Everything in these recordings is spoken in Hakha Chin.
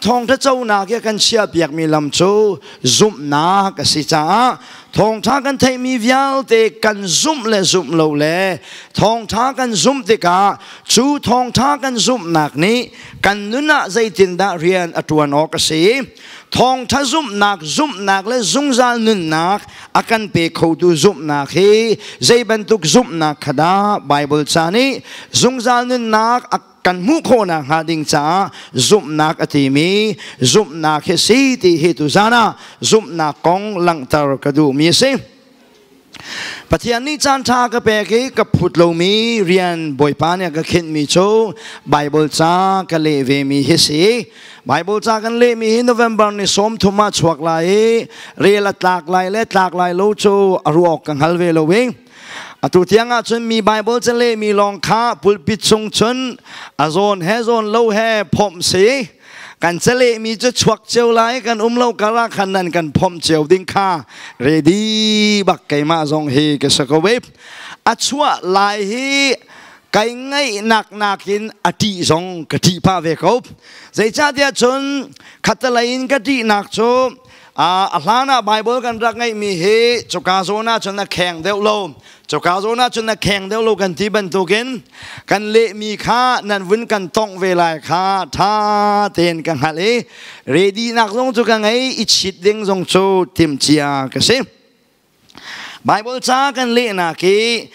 Thawngtha conak hi kan chiahpiakmi lam cu zumhnak a si caah thawngtha kan theihmi vialte kan zumh le zumh lo le thawngtha kan zumh tikah cu thawngtha kan zumhnak nih kan nun ah zeitindah rian a ṭuan awk a si. Thawngtha zumhnak, zumhnak le zungzal nunnak a kan pe khotu zumhnak hi zei bantuk zumhnak kha dah Bible ca nih zungzal nunnak a kan hmuh khawhnak hnga ding caah zumhnak a timi zumhnak hi si ti hi tuzan ah zumhnak kong langhter ka duhmi a si. Pathian nih caan ṭha ka pek i ka phut lomi rian Bawipa nih a ka khinhmi cu Baibal ca ka leh vemi hi si. Baibal ca kan lehmi hi November ni 30 ah chuak lai i rel a tlak lai le tlak lai lo cu a ruak ka hngal ve lo i atu tiang ah cun mi Baibal ca lehmi lawng kha pulpit chung cun a zawn he zawn lo he phomh si. Kan calehmi cu chuak cio lai, kan um lo kar ah khan nan kan phomh cio ding kha ready bak keimah zong hi ka si ko ve. A chuah lai hi kai ngaihnak nakin a ṭih zong ka ṭih pah ve ko. Zeicahtiah cun khattelei in ka ṭihnak cu a hlan ah Bible kan rak ngeihmi hi cuka zawn ah cun a kheng deuh lo. Cuka zawn ah cun a kheng deuh lo kan ti bantukin kan lehmi kha nan vun kan tongh ve lai kha ṭha tein ka hngalh i ready nak zong cu ka ngei i chit ding zong cu timhcia ka si. Bible ca kan lehnak hi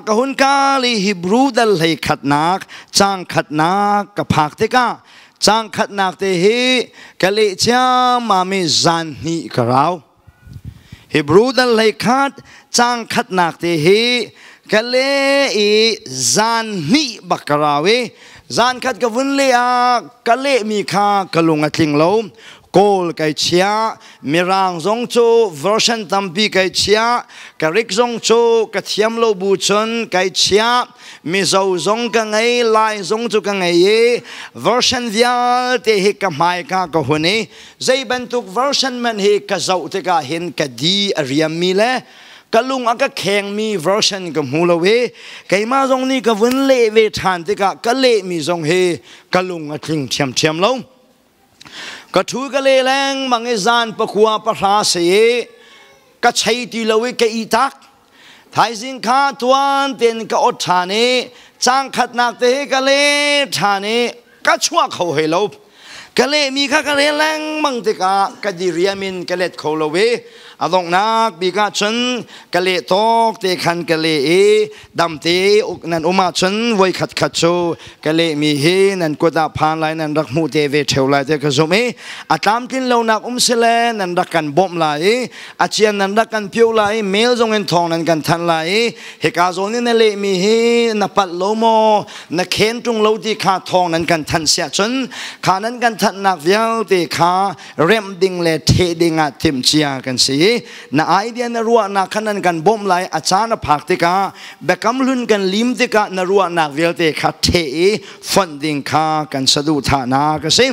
ka hun kal i Hebrew dal hlei khatnak caang khatnak ka phak tikah caang khatnak te hi ka leh ciammam i zan hnih ka rau. Hebrew dal hlei khat caang khatnak te hi ka le i zan hnih bak ka rau i zan khat ka vun le ah ka lehmi kha ka lung a tling lo. Kawl kai chia, Mirang zong cu version tampi kai chia, Greek zong cu ka thiam lo bu cun kai chia, Mizo zong ka ngei, Lai zong cu ka ngei i version vialte hi ka hmai ka ka hun i zei bantuk version man hi ka zoh tikah hin ka di a riammi le ka lung a ka khengmi version ka hmu lo i keimah zong nih ka vun leh ve ṭhan tikah ka lehmi zong hi ka lung a tling ṭhiamṭhiam lo. Ka ṭhu ka le lengmang i zan 9 10 si i ka chei ti lo i ka i tak. Thaizing kha tuan tein ka ot ṭhan i caang khatnak te hi ka le ṭhan i ka chuah kho hoi lo. Ka lehmi kha ka rel lengmang tikah ka diriam in ka let kho lo i a donghnak bik ah cun ka leh tawk te khan ka leh i damte nan um ahcun voi khat khat cu ka lehmi hi nan kut ah phan lai, nan rak hmuh te ve ṭheo lai ti ka zumh i a tlamtlin lonak um sile nan rak kan bawmh lai i a cian nan rak kan pio lai i mail zong in thawng nan kan thanh lai i hika zawn in na lehmi hi na palh lo maw, na khen ṭung lo ti kha thawng nan kan thanh siah cun kha nan kan thanhnak vialte kha remh ding le ṭheh ding ah timhcia kan si i na idea, na ruahnak kha nan kan bawmh lai. A caan a phak tikah, biakam hlun kan lim tikah na ruahnak vialte kha ṭheh i fonh ding kha kan saduhthahnak a si.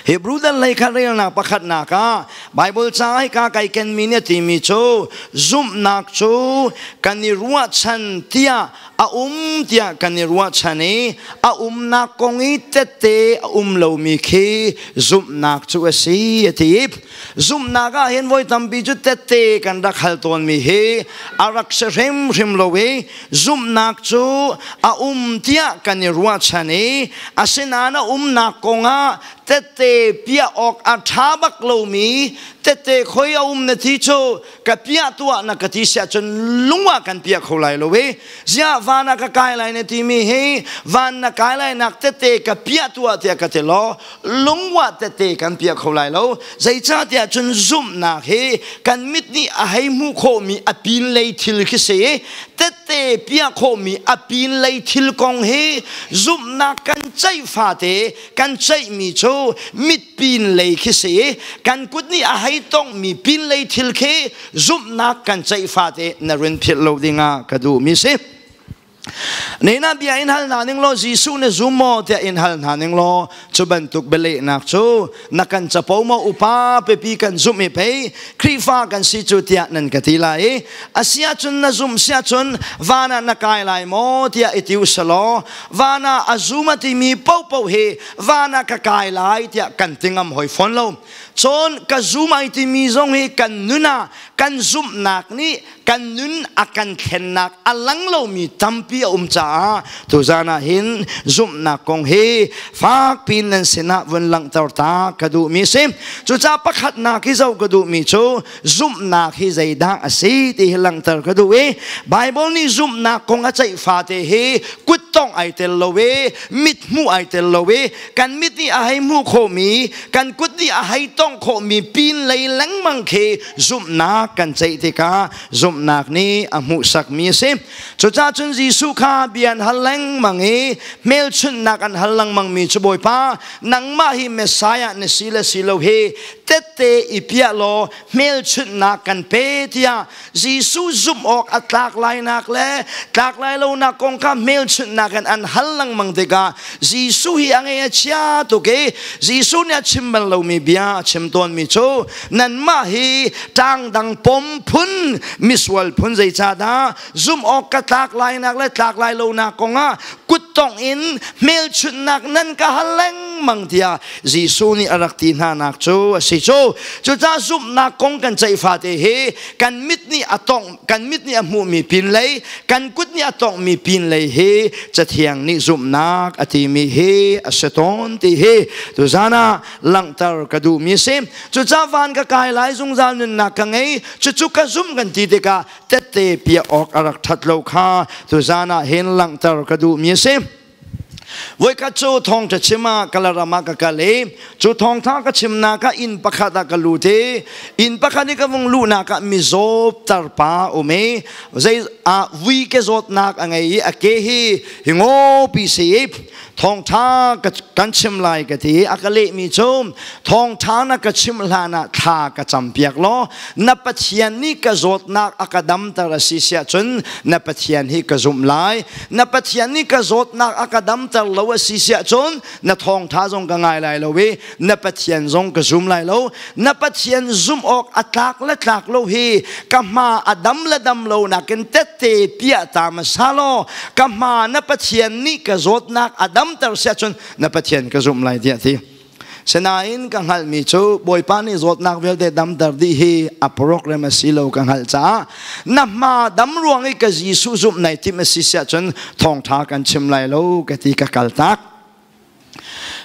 Hebrew dal lei kha relnak pakhatnak ah Bible ca hika kai kenmi nih a timi cu zumhnak cu kan i ruahchan tiah a um tiah kan i ruahchan i a umnak kong i tette a um lomi khi zumhnak cu a si a ti. Zumhnak ah hin voi tampi cu tette kan rak hal tawnmi hi a rak si hrimhrim lo i zumhnak cu a um tiah kan i ruahchan i asinain a umnak kongah tette piah awk a ṭha bak lomi tette khoi a um na ti cu ka piah tuah na ka ti siah cun lung ah kan piah kho lai lo i ziah van ah ka kai lai na timi hi van na kai lai nak tette ka piah tuah tiah ka ti law lungwa tette kan piah kho lai lo. Zeicahtiah cun zumhnak hi kan mit nih a hei hmuh khawhmi a pinlei thil khi si i tette piah khawhmi a pinlei thil kong hi zumhnak kan ceih fate kan ceihmi cu mit pinlei khi si i kan kut nih a hei tonghmi pinlei thil khi zumhnak kan ceih fate na run philh lo dingah ka duhmi si. Nena bia in hal hna ning law Jesuh na zum maw tiah in hal hna ning law cu bantuk bialehnak cu na kan capo maw upa pipi kan zumh i pei Khrihfa kan si cu tiah nan ka ti lai i asiahcun na zumh siahcun van ah na kai lai maw tiah i ti usalaw van ah a zum a timi paohpaoh hi van ah ka kai lai tiah kan ti ngam hoi fawn lo. Cun ka zum ai timi zong hi kan nun ah kan zumhnak nih kan nun a kan thlennak a lang lomi tampi a um caah tuzan ah hin zumhnak kong hi fakpi nan sinah vun langhter ta ka duhmi si. Cucaah pakhatnak hi zoh ka duhmi cu zumhnak hi zeidah a si ti hi langhter ka duh i Bible nih zumhnak kong a ceih fate hi kuttong ai tel lo i mit hmuh ai tel lo i kan mit nih a hei hmuh khawhmi, kan kut nih a hei tongh khawhmi pin lei lengmang khi zumhnak kan ceih tikah zumhnak nih a hmuhsakmi a si. Cucaah cun Jesuh kha bia an hal lengmang i hmelchunhnak an hal lengmangmi cu, Bawipa, nangmah hi Messiah na si le si lo hi tette i piah law hmelchunhnak kan pe tiah Jesuh zumh awk a tlak lainak le tlak lai lonak kong kha hmelchunhnak in an hal lengmang tikah Jesuh hi a ngei a chia tuk i Jesuh nih a chim bal lomi bia a chim tawnmi cu, nanmah hi ṭangdang pom phun, misual phun, zeicahdah zumh awk ka tlak lainak le tlak lai lonak kongah kuttongh in hmelchunhnak nan ka hal lengmang tiah Jesuh nih a rak ti hna nak cu a si cu. Cucaah zumhnak kong kan ceih fate hi kan mit nih a tongh, kan mit nih a hmuhmi pinlei, kan kut nih a tonghmi pinlei hi Cathiang nih zumhnak a timi hi a si tawn ti hi tuzan ah langhter ka duhmi a si. Cucaah van ka kai lai, zungzal nunnak ka ngei, cucu ka zumh kan ti tikah tette piah awk a rak ṭhat lo kha tuzan ah hin langhter ka duhmi a si. Voikhat cu thawngṭha chim ah Kalaram ah ka kal i cu thawngṭha ka chimnak ah inn pakhat ah ka lut i inn pakhat i ka vung luhnak ah mizaw tarpa um i zei ah vui ke zawtnak a ngei i a ke hi hi ngawpi si i thawngṭha kan chim lai ka ti. A ka lehmi cu, thawngṭha na ka chim hlan ah thla ka campiak law na Pathian nih ka zawtnak a ka damter a si siah cun na Pathian hi ka zumh lai, na Pathian nih ka zawtnak a ka damter lo a si siah cun na thawngṭha zong ka ngai lai lo i na Pathian zong ka zum lai lo. Na Pathian zumh awk a tlak le tlak lo hi ka hma a dam le dam lo nakin tette piah ta hmasa law ka hma na Pathian nih ka zawtnak a damter siah cun na Pathian ka zumh lai tiah ti. Sinain ka hngalhmi cu Bawipa nih zawtnak vialte damter dih hi a program a si lo ka hngalh caah na hma dam ruang i ka Jesuh zumh nai timh a si siah cun thawngṭha kan chim lai lo ka ti, ka kaltak.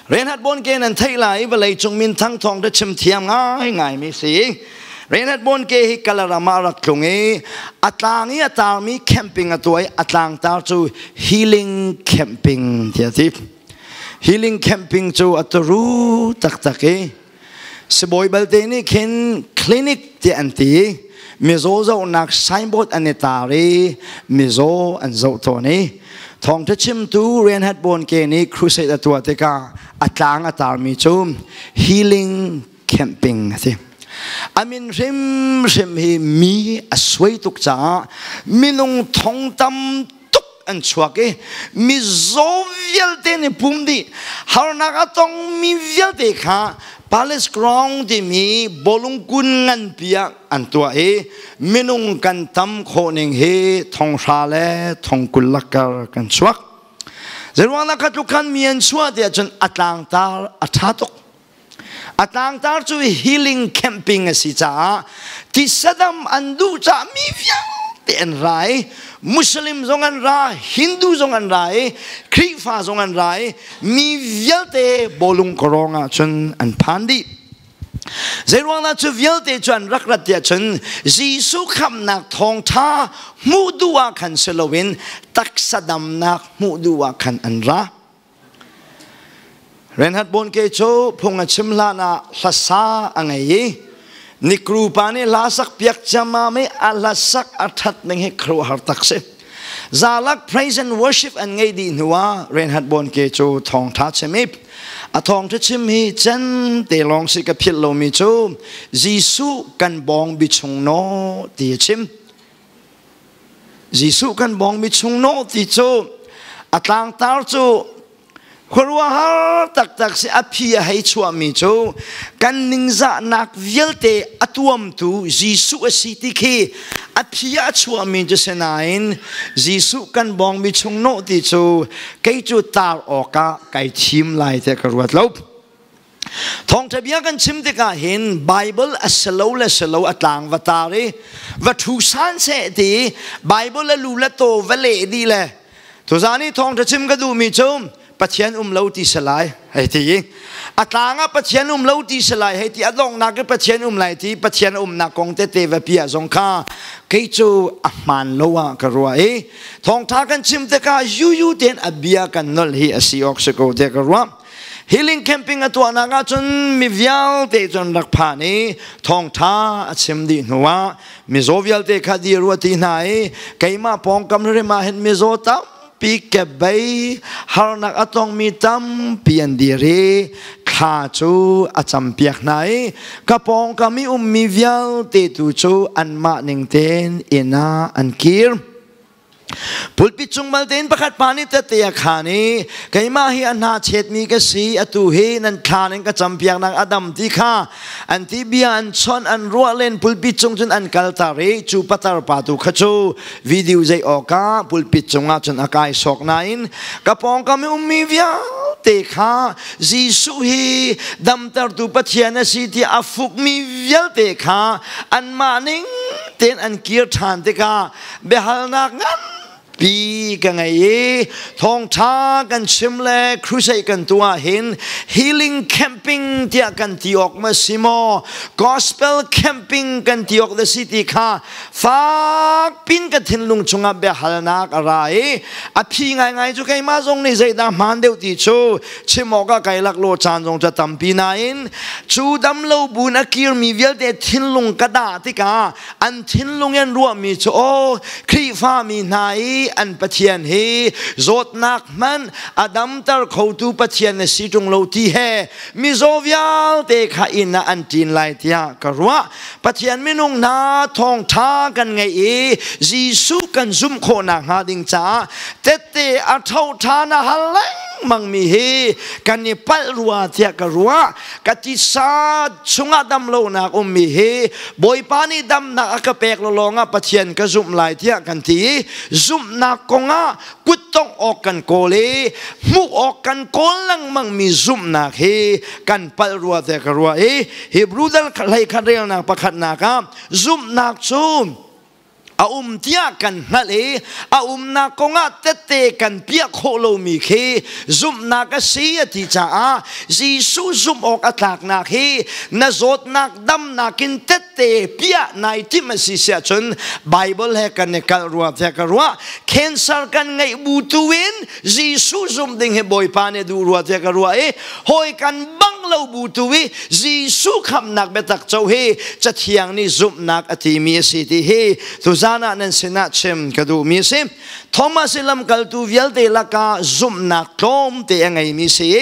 Reinhard Bonnke nan theih lai i vawlei cung minthang thawng te chim thiam ngaingai mi si. Reinhard Bonnke hi Kalaram ah rak tlung i a tlang i a tarmi camping a tuah i a tlangtar cu healing camping tiah ti. Healing camping cu a turu taktak i sibawi balte nih khin clinic tiah an ti. Mizaw zohnak signboard an i tar i mizaw an zoh tawn i thawngṭha chimtu Reinhard Bonnke nih crusade a tuah tikah a tlang a tarmi cu healing camping a si. A min hrimhrim hi mi a suai tuk caah minung thong tam tuk an chuak i mizaw vialte nih pum dih, harnak a tongmi vialte kha Palace Ground timi bawlung kun nganpi ah an tuah i minung kan tam khawh ning hi 6000 le 20,000 lakar kan chuak. Zeiruang dah kha tluk khan mi an chuah tiah cun a tlangtar a ṭha tuk. A tlangtar cu healing camping a si caah tisadam an duh caah mi vialte an ra i Muslim zong an ra, Hindu zong an ra i Khrihfa zong an ra i mi vialte bawlung kawrawng ah cun an phan dih. Zeiruang dah cu vialte cu an rak rat tiah cun Jesuh khamhnak thawngṭha hmuh duh ah khan si loin taksa damnak hmuh duh ah khan an ra. Reinhard Bonnke cu phung a chim hlan ah hlasa a ngei i Nikru pa nih hla sak piak ciammam i a hlasak a ṭhat ning hi khuaruahhar tak si. Zalak praise and worship an ngei dih hnu ah Reinhard Bonnke cu thawngṭha chim i a thawngṭha chim hi cen te lawng si ka philh lomi cu Jesuh kan bawng bi chung naw ti a chim. Jesuh kan bawngmi chungnawh ti cu a tlangtar cu khuaruahhar taktak si. A phi a hei chuahmi cu kan ningzahnak vialte a tuamtu Jesuh a si ti khi a phi a chuahmi cu si nain Jesuh kan bawngmi chungnawh ti cu kei cu tar awkah kai thim lai tiah ka ruat lo. Thawngṭha bia kan chim tikah hin Bible a si lo le si lo a tlang va tar i va ṭhu san seh ti Bible a lu le taw va leh dih le tuzaan i thawngṭha chim ka duhmi cu Pathian um lo ti si lai hei ti i a tlang ah Pathian um lo ti si lai hei ti, a donghnak i Pathian um lai ti, Pathian umnak kong tete va piah zong kha kei cu a hmaan lo ah ka ruah i thawngṭha kan chim tikah yuyu tein a bia kan nolh hi a si awk si ko tiah ka ruah. Healing camping a tuahnak ahcun mi vialte cun rak phan i thawngṭha a chim dih hnuah mizaw vialte kha dir u a ti hna i keimah pawngkam hrim ah hin mizaw tampi kebei harnak a tongmi tampi an dir i thla cu a campiak hna i ka pawngkam i ummi vialte tu cu anmah ning tein inn ah an kir. Pulpit cung mal tein pakhat pa nih tette a khaan i keimah hi a hna chetmi ka si, atu hi nan thlan in ka campiaknak a dam ti kha an ti bia an chawnh an ruah len. Pulpit cung cun an kaltar i cu patar pa tu kha cu video zei awkah pulpit cungah cun a kai sawk nain ka pawngkam i ummi vialte kha Jesuh hi damtertu Pathian a si ti a fukmi vialte kha anmah ning tein an kir ṭhan tikah biahalnak nganpi ka ngei i thawngṭha kan chim le crusade kan tuah hin healing camping tiah kan ti awk ma si maw, gospel camping kan ti awk da si ti kha fak pin ka thinlung chungah biahalnak a ra i a phi ngaingai cu keimah zong nih zeidah hmaan deuh ti cu chim awk ah kai lak lo caan zong ca tampi nain cu damlo buin a kirmi vialte thinlung ka dah tikah an thinlung in ruahmi cu aw Khrihfami hna i an Pathian hi zawtnak hmanh a damter khotu Pathian na si ṭung lo ti he mizaw vialte kha inn ah an ṭin lai tiah ka ruah. Pathian minung hna, thawngṭha kan ngeih i Jesuh kan zumh khawh nakhnga ding caah tette a ṭhoṭha na hal lengmangmi hi kan i palh rua tiah ka ruah. Ka tisa chungah damlonak ummi hi Bawipa nih damnak a ka pek lawng ah Pathian ka zumh lai tiah kan ti i zumhnak kongah kuttongh awk kan kawl i hmuh awk kan kawl lengmang mi zumhnak hi kan palh rua tiah ka ruah i Hebrew dal hlei khat relnak pakhatnak ah zumhnak cu a um tiah kan hngalh i a umnak kongah tette kan piah khawh lomi khi zumhnak a si a ti caah Jesuh zumh awk a tlaknak hi na zawtnak damnak in tette piah nai timh a si siah cun Bible he kan i kalh rua tiah ka ruah. Cancer kan ngeih bu tu in Jesuh zumh ding hi Bawipa nih duh rua tiah ka ruah i hawi kan bang lo bu tu i Jesuh khamnak biatak co hi Cathiang nih zumhnak a timi a si ti hi tuzan ah nan sinah chim ka duhmi a si. Thomas i lamkaltu vialte lakah zumhnak tlawmte a ngeimi si.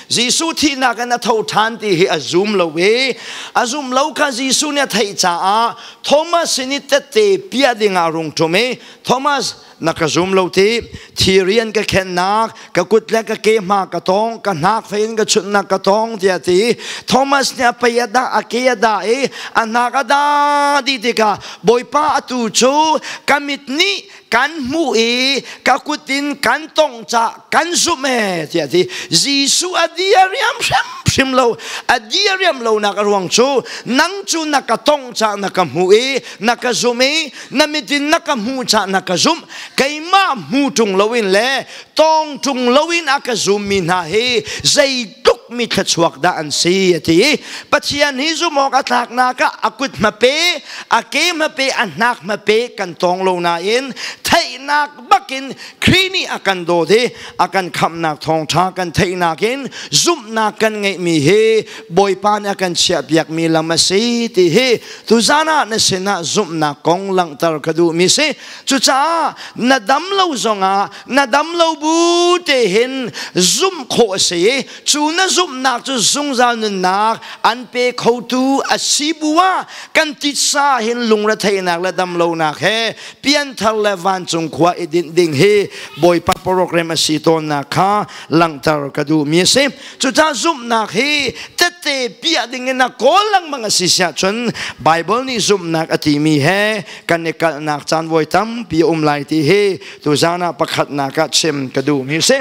Jesuh thihnak in a tho ṭhan ti hi a zum lo i a zum lo kha Jesuh nih a theih caah Thomas sin i tette piah dingah a rung ṭum i, Thomas, na ka zum lo ti, thiri an ka khennak ka kut le ka ke hma ka tong, ka hnak fei in ka chunhnak ka tong tiah ti. Thomas nih a pei a dah, a ke a dah i a hnak a dah dih tikah, Bawipa, atu cu ka mit nih kan hmuh i ka kut in kan tongh ca kan zumh e tiah ti. Jesuh a diariam hrimhrim lo. A diariam lonak a ruang cu nang cu na ka tongh ca na ka hmuh i na ka zumh i na mit in na ka hmuh cah na ka zumh. Keimah hmu ṭung loin le tawng ṭung loin a ka zummi hna hi zeitluk mi thluachuak dah an si a ti. Pathian hi zumh awk a tlaknak ah a kut hmape, a ke hmape, a hnak hmape kan tawng lo nain theihnak bakin Khrih nih a kan dawt i a kan khamhnak thawngṭha kan theihnak in zumhnak kan ngeihmi hi Bawipa nih a kan chiahpiakmi lam a si ti hi tuzan ah na sinah zumhnak kong langhter ka duhmi si. Cucaah na dam lo zongah na dam lo bu te hin zumh khawh a si i cu na zumhnak cu zungzal nunnak an pe khotu a si bu ah kan titsa hin lungretheihnak le damlonak he pianthar le van Vancung khua i dinh ding hi Bawipa program a si tawnnak kha langhter ka duhmi a si. Cucaah zumhnak hi tette piah ding in a kawl lengmang a si siah cun Bible nih zumhnak a timi he kan i kalhnak caan voi tampi a um lai ti hi tuzaan ah pakhatnak ah chim ka duhmi a si.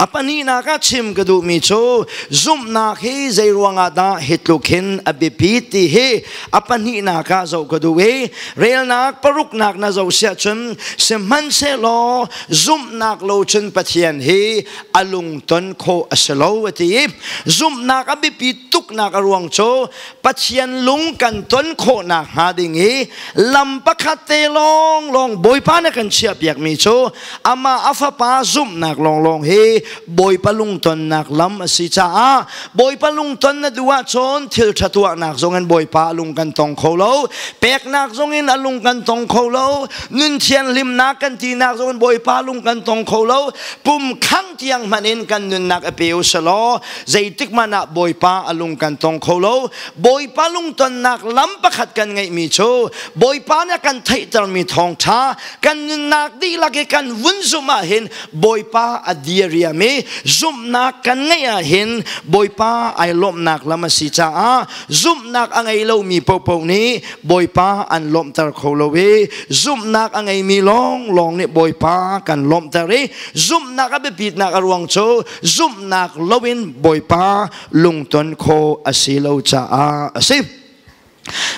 A pahnihnak ah chim ka duhmi cu zumhnak hi zei ruangah dah hi tluk hin a biapit ti hi a pahnihnak ah zoh ka duh i relnak paruknak na zoh siah cun sihmanhsehlaw zumhnak lo cun Pathian hi a lungton khawh a si lo a ti i zumhnak a biapit tuknak a ruang cu Pathian lung kan ton khawhnak hnga ding i lam pakhat te lawnglawng Bawipa na kan chiahpiakmi cu amah a fapa zumhnak lawnglawng hi Bawipa lungtonnak lam a si caah Bawipa lungton na duh ahcun thil ṭha tuahnak zong in Bawipa a lung kan tong kho lo, peknak zong in a lung kan tong kho lo, nun thianhlimnak kan tinak zong in Bawipa lung kan tong kho lo. Pum khang tiang hmanh in kan nunnak a pe u selaw zeitik hmanh ah Bawipa a lung kan tong kho lo. Bawipa lungtonnak lam pakhat kan ngeihmi cu Bawipa nih a kan theihtermi thawngṭha kan nunnak dihlak i kan vun zumh ahhin Bawipa a diriam i zumhnak kan ngeih ahhin Bawipa ai lawmhnak lam a si caah zumhnak a ngei lomi paohpaoh nih Bawipa an lawmhter kho lo i zumhnak a ngeimi lawnglawng nih Bawipa kan lawmhter i zumhnak a biapitnak a ruang cu zumhnak loin Bawipa lungton khawh a si lo caah a si.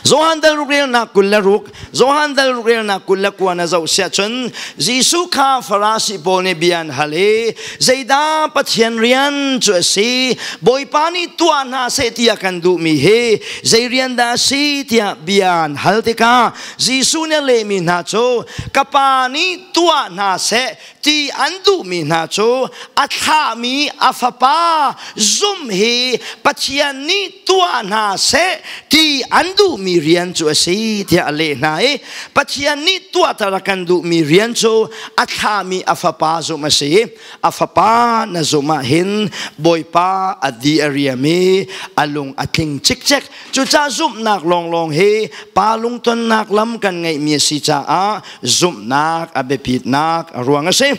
Johan dal relnak 26, Johan dal relnak 29 na zoh siah cun Jesuh kha Farasi pawl nih bia an hal i zeidah Pathian rian cu a si, Bawipa nih tuah hna seh tiah kan duhmi hi zei rian dah a si tiah bia an hal tikah Jesuh nih a lehmi hna cu ka Pa nih tuah hna seh ti an duhmi hna cu a thlahmi a fapa zum hi Pathian nih tuah hna seh ti an duhmi rian cu a si tiah a leh hna i Pathian nih tuahter a kan duhmi rian cu a thlahmi a fapa zumh a si i a fapa na zumh ah hin Bawipa a di a riam i a lung a tling cikcek. Cucaah zumhnak lawnglawng hi pa lungtonnak lam kan ngeihmi a si caah zumhnak a biapitnak a ruang a si.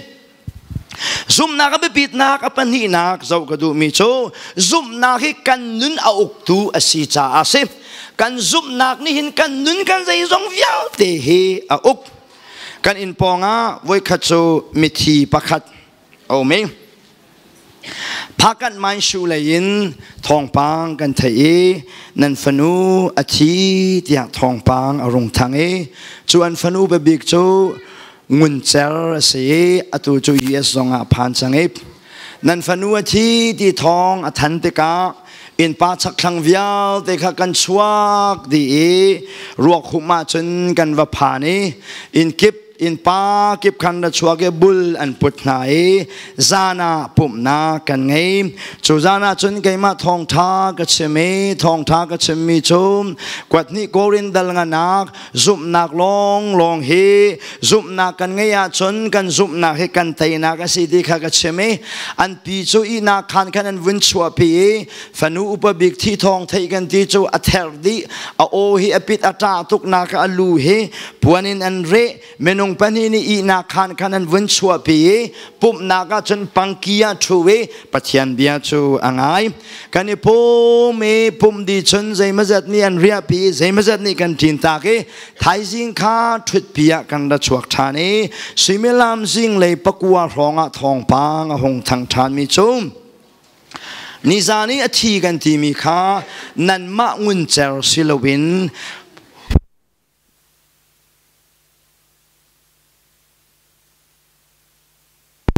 Zumhnak a biapitnak a pahnihnak zoh ka duhmi cu zumhnak hi kan nun a uktu a si caah a si. Kan zumhnak nih hin kan nun kan zeizong vialte hi a uk. Kan inn pawngah voikhat cu mithi pakhat a um i Phakanh Manshu lei in thawngpang kan theih i nan fanu a thi tiah thawngpang a rung thang i cu an fanu biabik cu nguncer a si i atu cu US zong ah a phan cang i nan fanu a thi ti thawng a than tikah innpa chakthlang vialte kha kan chuak dih i ruak humh ahcun kan va phan i inn kip innpa kip khan ra chuak i bul an put hna i zan ah pumhnak kan ngei. Cu zan ah cun keimah thawngṭha ka chim i thawngṭha ka chimmi cu kuat hnih Korin dal nganak zumhnak lawnglawng hi zumhnak kan ngeih ahcun kan zumhnak hi kan teinak a si ti kha ka chim i an pi cu ihnak khan khan an vun chuahpi i fanu upa bik thi thawng theih kan ti cu a ther dih, a aw hi a pit, a ṭah tuknak a lu hi puan in an reh. Minung pahnih nih ihnak khaan khan an vun chuahpi i pumhnak ah cun pangki ah ṭhu i Pathian bia cu a ngai. Kan i pum i pumh dih cun zeimawzat nih an riahpi i zeimawzat nih kan ṭin tak i thaizing kha ṭhutpi ah kan ra chuak ṭhan i suimilam zinglei 9 hrawng ah thawngpang a hung thang ṭhanmi cu nizan i a thi kan timi kha nanmah nguncer si loin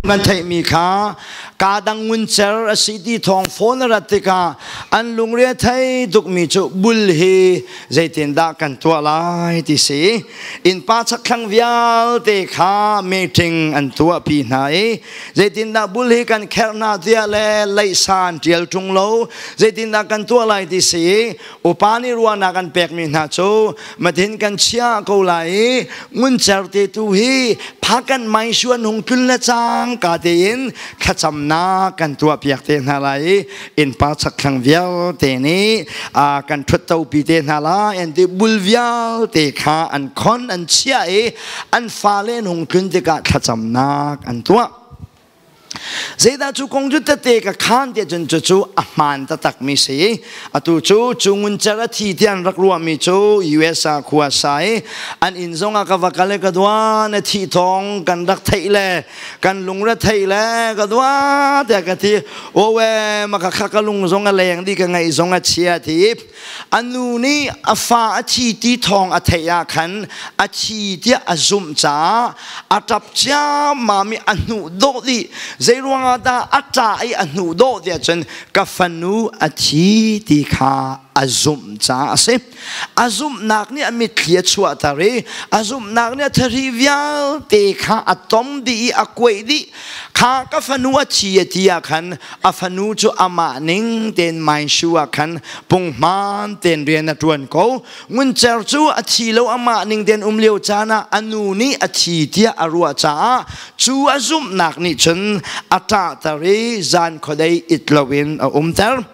kan theihmi kha kaa dang nguncer a si ti thawng phone a rat tikah an lungre a thei tukmi cu bul hi zeitindah kan tuah lai ti si. Innpa chakthlang vialte kha meeting an tuahpi hna i zeitindah bul hi kan kherh hna tiah le leihsa an ṭial ṭung lo, zeitindah kan tuah lai ti si. Upa nih ruahnak an pekmi hna cu madin kan chia ko lai i nguncer te tu hi phakan mai suan hung tlun le cang cangka tein thlacamnak kan tuah piak te hna lai i innpa chakthlang vialte nih kan ṭhuttopi te hna lai an ti. Bul vialte kha an khon an chiah i an fale an hung tlun tikah thlacamnak an tuah. Zeidah cu kong cu tete ka khan tiah cun cucu a hmaan taktak mi si. Atu cu cu nguncer a thi tiah an rak ruahmi cu US ah khua sa i an inn zong ah ka va kal i ka dua na thih thawng kan rak theih le kan lungre theih le ka dua tiah ka ti. Awe maka kha ka lung zong a leng di ka ngaih zong a chia ti. A nu nih a fa a thi ti thawng a theih ah khan a thi tiah a zumh caah a ṭap ciammam i a hnuh dawh dih. Zei ruangah dah a ṭah i a hnuh dawh tiah cun ka fanu a thi ti kha a zumh caah a si. A zumhnak nih a mitthli a chuahter i a zumhnak nih a thari vialte kha a tom dih i a kuaih dih. Kha ka fanu a thi a ti ah khan a fanu cu amah ning tein Mainshu ah khan punghman tein rian a ṭuan ko. Nguncer cu a thi lo, amah ning tein um lio caan ah a nu nih a thi tiah a ruah caah cu a zumhnak nih cun a ṭahter i zan khuadei it loin a umter.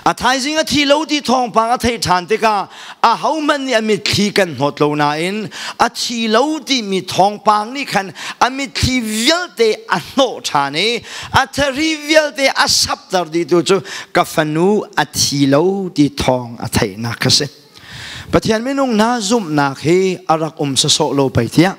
A thaizing a thi lo ti thawngpang a theih ṭhan tikah ahohmanh nih a mitthli kan hnawt lo nain a thi lo timi thawngpang nih khan a mitthli vialte a hnawh ṭhan i a thari vialte a sapter dihtu cu ka fanu a thi lo ti thawng a theihnak a si. Pathian minung hna, zumhnak hi a rak um sawsawh lo pei tiah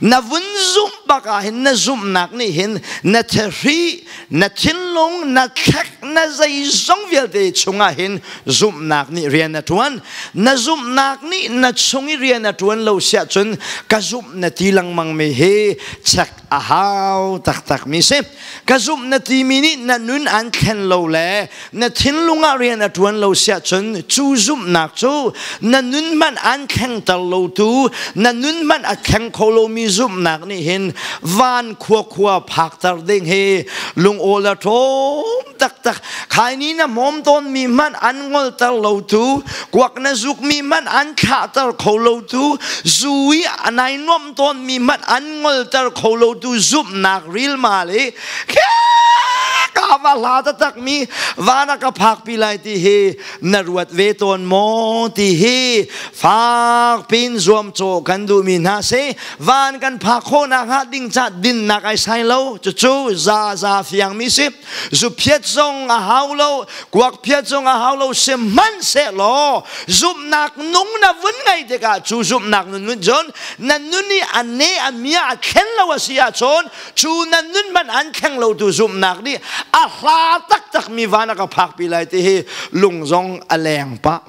na vun zumh bak ah hin na zumhnak nih hin na thahri, na thinlung, na thlek, na zeizong vialte chungah hin zumhnak nih rian a ṭuan. Na zumhnak nih na chung i rian a ṭuan lo siah cun ka zumh na ti lengmang mi hi check a hau taktak mi si. Ka zumh na timi nih na nun an thlen lo le na thinlung ah rian a ṭuan lo siah cun cu zumhnak cu na nun hmanh an thlengter lo tu, na nun hmanh a thleng kho lomi zumhnak nih hin van khua khua phakter ding hi lungawl a ṭhawm taktak. Khaini na hmawm tawnmi hmanh an ngolter lo tu, kuak na zukmi hmanh an thlahter kho lo tu, zu i a nai nuamh tawnmi hmanh an ngolter kho lo tu zumhnak rilmal i ka va hla taktak mi van a ka phakpi lai ti hi na ruat ve tawn maw ti hi fak pin zuamcawh kan duhmi hna si. Van kan phak khawhnak hnga ding ca dinnak ai sai lo, cucu za za fiang mi si. Zu phiat zong a hau lo, kuak phiat zong a hau lo, sihmanhsehlaw zumhnak nung na vun ngei tikah cu zumhnak nun nun cun na nun i a ne a mia a thlen lo a si ahcun cu na nun hmanh an thleng lo tu zumhnak nih a hla taktak mi van a ka phakpi lai ti hi lung zong a leng pah,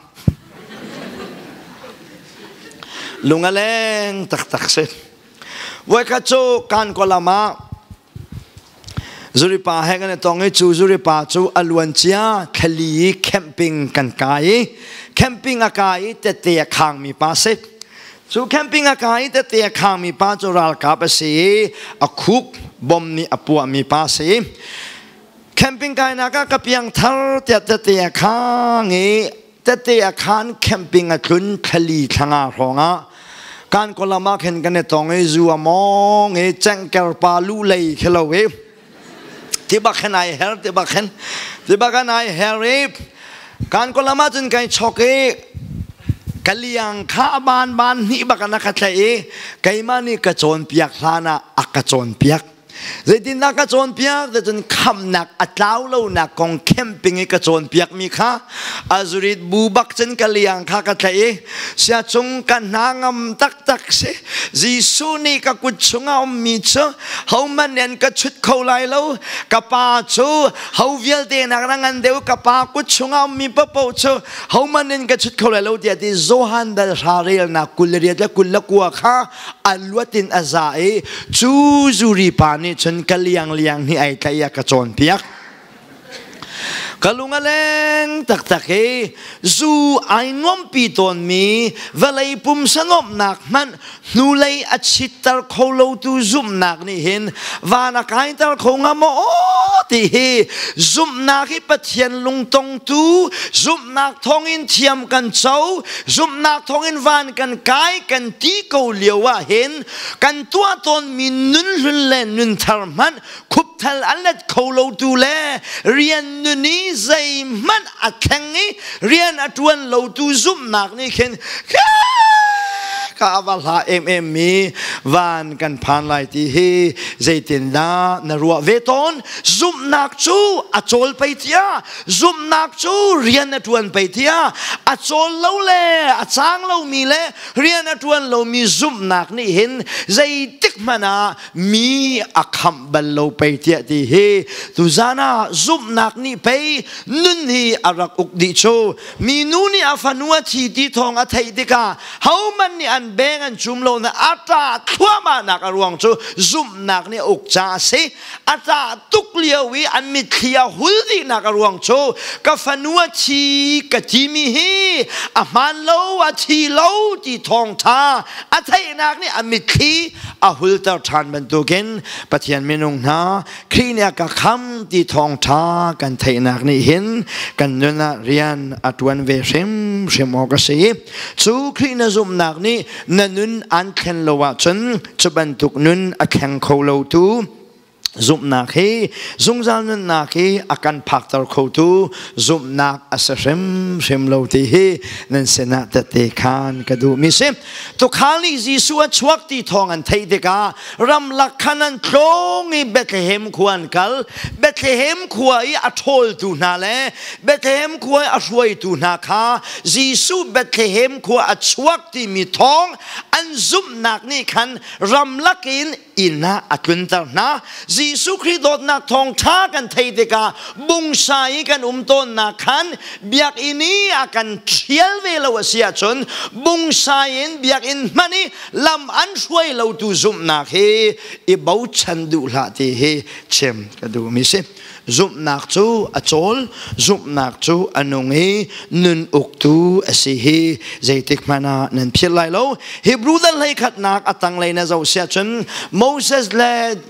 lung a leng taktak si. Voikhat cu kan kolam ah zuripa he kan i tong i cu zuripa cu a luan cia thlali i camping kan kai i camping a kai i tette a khangmi pa si. Cu camping a kai i tette a khangmi pa cu ralkap a si i a khuk bom nih a puahmi pa si. Camping kainak ah ka piang thar tiah tette a khang i tette a khan camping a tlun thlali thlanga hrawng ah kan kolam ah khin kan i tong i zu a mawng i cengker pa lu lei khi lo i ti bak khin ai her, ti bak khin, ti bak kan ai her i kan kolam ah cun kai chok i ka liang kha a ban ban hnih bak an ka tlaih i keimah nih ka cawnpiak hlan ah a ka cawnpiak. Zeitindah ka cawnpiak? Cun khamnak a tlau lonak kong camping i ka cawnpiak mi kha azurit bu bak cun ka liang kha ka tlaih i sia cung ka hna ngam taktak si. Jesuh nih ka kut chungah ummi cu hohmanh nih an ka chut kho lai lo, ka pa cu ho vialte nak na ngan deuh, ka pa kut chungah ummi paohpaoh cu hohmanh nih an ka chut kho lai lo tiah ti Johan dal hra relnak 28 le 29 kha a luat in a za i cu zuri pa nih cun ka liang liang hi ai tlaih a ka cawnpiak. Ka lung a leng taktak i zu ai nuampi tawnmi vawlei pumsa nuamhnak hmanh hnulei a chitter kho lotu zumhnak nih hin van a kaiter kho hnga maw ti hi zumhnak hi Pathian lungtongtu, zumhnak thawngin thiam kan co, zumhnak thawngin van kan kai kan ti ko lio ah hin kan tuah tawnmi nun hlun le nun thar hmanh khupthal an let kho lo tu le rian nun i zeihmanh a thleng i rian a ṭuan lo tu zumhnak nih khin ka va hla em em mi van kan phan lai ti hi zeitindah na ruah ve tawn? Zumhnak cu a cawl pei tia, zumhnak cu rian a ṭuan pei tia. A cawl lo le a cang lomi le rian a ṭuan lomi zumhnak nih hin zeitik hmanh ah mi a khamh bal lo pei tiah ti hi tuzan ah zumhnak nih pei nun hi a rak uk dih cu. Minu nih a fanu a thi ti thawng a theih tikah hohmanh nih an beng an cum lo na a ṭah thluahmah nak a ruang cu zumhnak nih a uk ca a si. A ṭah tuk lio i an mitthli a hul dihnak a ruang cu ka fanu a thi ka timi hi a hmaan lo, a thi lo ti thawngṭha a theihnak nih a mitthli a hulter ṭhan bantukin Pathian minung hna, Khrih nih a ka kham ti thawngṭha kan theihnak nih hin kan nun ah rian a ṭuan ve hrimhrim awk a si. Cu Khrih na zumhnak nih na nun an thlen lo ahcun cu bantuk nun a thleng kho lotu zumhnak hi zungzal nunnak hi a kan phakter khotu zumhnak a si hrimhrim lo ti hi nan sinah tette khan ka duhmi si. Tuukhal nih Jesuh a chuak ti thawng an theih tikah ramlak khan an tlawng i Bethlehem khua an kal. Bethlehem khua i a ṭhawltu hna le Bethlehem khua i a hruaitu hna kha Jesuh Bethlehem khua a chuak timi thawng an zumhnak nih khan ramlak in inn ah a tlunter hna. Jesuh Khrih dawtnak thawngṭha kan theih tikah bungsa i kan um tawnnak khan biakinn i a kan ṭhial ve lo a si ahcun bungsa in biakinn hmanh i lam an hruai lotu zumhnak hi i bochan duh hlah ti hi chim ka duhmi si. Zumhnak cu a cawl, zumhnak cu a nung i nun uktu a si hi zeitik hmanh ah nan philh lai lo. Hebrew dal 11nak a tanglei na zoh siah cun Moses le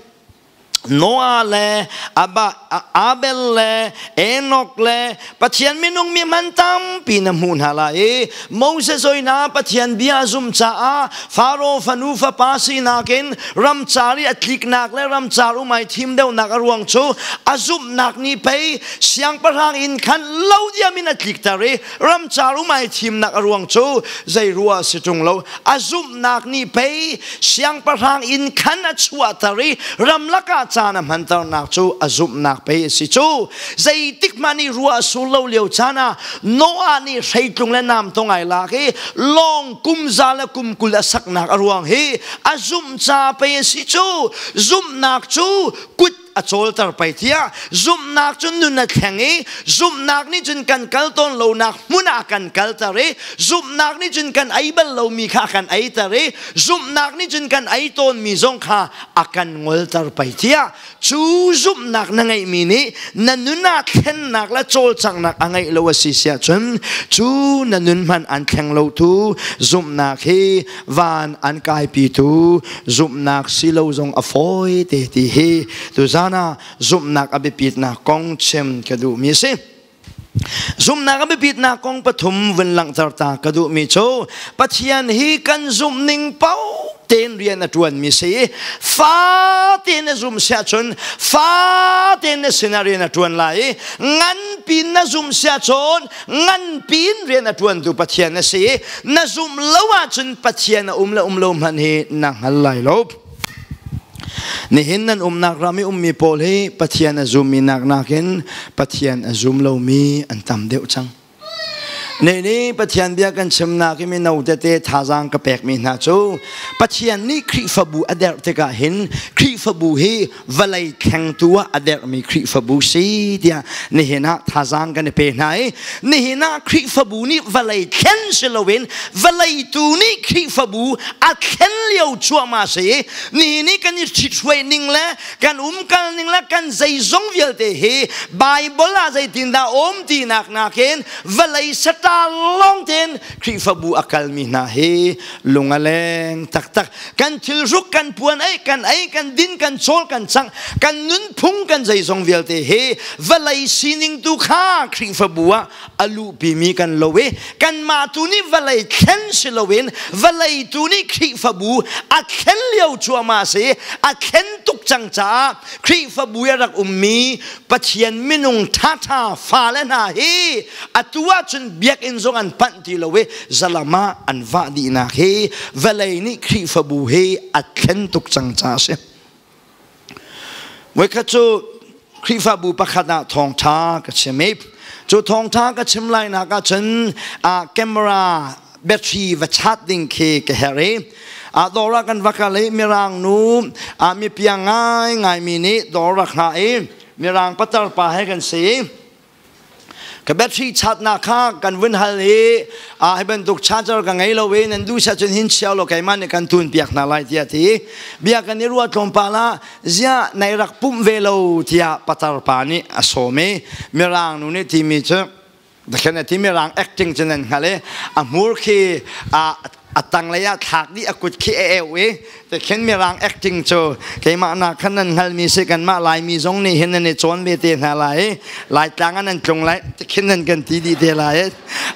Noah le Abel le Enoch le Pathian minung mi hman tampi na hmuh hna lai i Moses oi hna Pathian bia zum caah Faro fanu fapa sinak in ramcar i a tliknak le ramcar um ai thim deuhnak a ruang cu a zumhnak nih pei siangpahrang inn khan lo diam in a tlikter i ramcar um ai thimnak a ruang cu zei rua si ṭung lo. A zumhnak nih pei siangpahrang inn khan a chuahter i ramlak ah caan a hmanternak cu a zumhnak pei a si cu. Zeitik hmanh i ruah sur lo lio caan ah Noah nih hreitlung le namtong ai lak i lawng kum za le kum 20 a saknak a ruang hi a zumh ca pei a si cu. Zumhnak cu kut a cawlter pei tiah, zumhnak cu nun a thleng i zumhnak nih cun kan kal tawn lonak hmun ah kan kalter i zumhnak nih cun kan ei bal lomi kha a kan eiter i zumhnak nih cun kan ei tawnmi zong kha a kan ngolter pei tiah. Cu zumhnak na ngeihmi nih na nun ah thlennak le cawlcanghnak a ngeih lo a si siah cun cu na nun hmanh an thleng lotu zumhnak hi van an kaipitu zumhnak si lo zong a fawi te ti hi tuzan ah zumhnak a biapitnak kong chim ka duhmi a si. Zumhnak a biapitnak kong pathum vun langhter ta ka duhmi cu Pathian hi kan zumhning paoh tein rian a ṭuanmi si. Fa tein na zum siah cun fa tein na sinah rian a ṭuan lai i nganpi na zum siah cun nganpi in rian a ṭuantu Pathian na si. Na zumh lo ahcun Pathian a um le um lo hmanh hi na hngal lai lo. Nihin nan umnak ram i ummi pawl hi Pathian a zummi nak nakin Pathian a zum lomi an tam deuh cang. Ne nih Pathian bia kan chimnak i mino tete thazaang ka pekmi hna cu Pathian nih Khrihfabu a derh tikah hin Khrihfabu hi vawlei thlengtu ah a derhmi Khrihfabu si tiah nihin ah thazaang kan i pe hna i nihin ah Khrihfabu nih vawlei thlen si loin vawlei tu nih Khrihfabu a thlen lio cuahmah si i nihin i kan i ṭhithruai ning le kan umkal ning le kan zeizong vialte hi Bible ah zeitindah um tinak nakin vawlei sata lawng tein Khrihfabu a kalmi hna hi lung a leng taktak. Kan thilhruk, kan puan ei, kan ei, kan din, kan cawl, kan cang, kan nunphung, kan zeizong vialte hi vawlei sining tu kha Khrihfabu ah a luhpimi kan lo i kanmah tu nih vawlei thlen si loin vawlei tu nih Khrihfabu a thlen lio cuahmah si, a thlen tuk cang caah Khrihfabu i a rak ummi Pathian minung ṭhaṭha fale hna hi atu ahcun biakinn zong an panh ti lo i zalam ah an vah dihnak hi vawlei nih Khrihfabu hi a thlen tuk cang caah a si. Voikhat cu Khrihfabu pakhat ah thawngṭha ka chim i cu thawngṭha ka chim lainak ah cun camera battery va chat ding khi ka herh i dawr ah kan va kal i mirang nu mipiang ngai ngaimi nih dawr rak hngah i mirang patar pa he kan si. Ka battery chatnak kha kan vun hal i hi bantuk charger ka ngei lo i nan duh siah cun hin chia law keimah nih kan tun piak hna lai tiah ti. Bia kan i ruah tlawmpal ah ziah nai rak pumh ve lo tiah patar pa nih a sawm i mirang nu nih timi cu khen a ti. Mirang acting cu nan hngal i a hmur khi a tanglei ah thlak dih, a kut khi a eu i te khin mirang acting cu keimah na khan nan hngalmi si. Kanmah Laimi zong nih hin nan i cawn ve te hna lai, Laitlang ah nan tlung lai te khin nan kan ti dih te lai.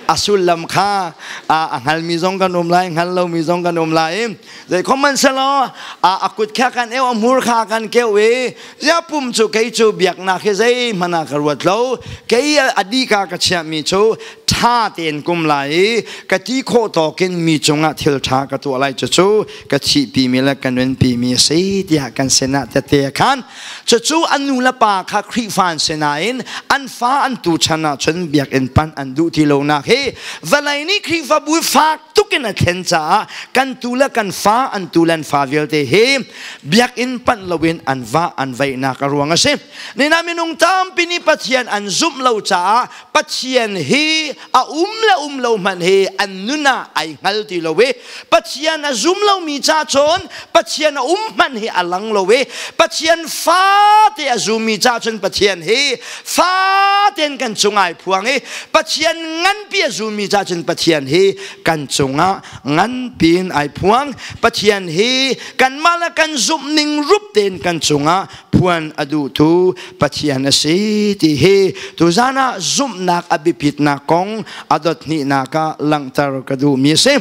A sullam kha a hngalmi zong kan um lai, hngal lomi zong kan um lai. Zei khom selaw a kut kha kan eu, a hmur kha kan keu i zia pum cu kei cu biaknak hi zei hmanh ah ka ruat lo, kei a di ka ka chiahmi cu ṭha tein kum lai i ka ti khawh tawkin mi cungah thil ṭha ka tuah lai, cucu ka thihpimi le ka nunpimi a si tiah kan sinah tete a khan. Cucu an nu le pa kha Khrihfa an si nain an fa an tu chan ahcun biakinn panh an duh ti lonak hi vawlei nih Khrihfabu fak tukin a thlen caah kan tu le kan fa, an tu le an fa vialte hi biakinn panh loin an vah an veihnak a ruang a si. Nina minung tampi nih Pathian an zumh lo caah Pathian hi a um le um lo hmanh hi an nun ah ai hngal ti lo i Pathian a zum lomi ca cun Pathian a um hmanh hi a lang lo i Pathian fate a zummi ca cun Pathian hi faten kan cung ai phuang i Pathian nganpi a zummi ca cun Pathian hi kan cungah nganpi in ai phuang. Pathian hi kanmah le kan zumh ning rup tein kan cungah phuan a duhtu Pathian a si ti hi tuzan ah zumhnak a biapitnak kong a dot hnihnak ah langhter ka duhmi a si.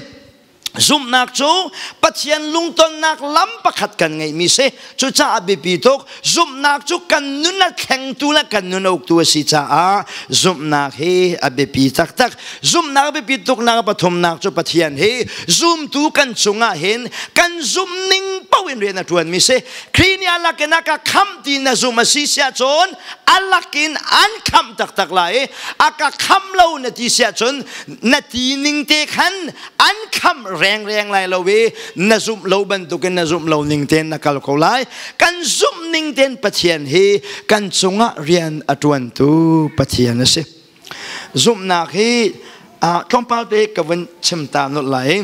Zumhnak cu Pathian lungtonnak lam pakhat kan ngeihmi si. Cucaah biapi tuk. Zumhnak cu kan nun a thlengtu le kan nun a uktu a si caah zumhnak hi a biapi taktak. Zumhnak biapi tuknak pathumnak cu Pathian hi zumtu kan cungah hin kan zumhning paoh in rian a ṭuanmi si. Khrih nih a lakin a ka khamh ti na zum a si siah cun a lakin an khamh taktak lai i a ka khamh lo na ti siah cun na ti ning te khan an khamh rengreng lai lo i na zumh lo bantukin na zumh lo ning tein na kal ko lai. Kan zumh ning tein Pathian hi kan cungah rian a ṭuantu Pathian a si. Zumhnak hi tlawmpal te ka vun chim ta nolh lai.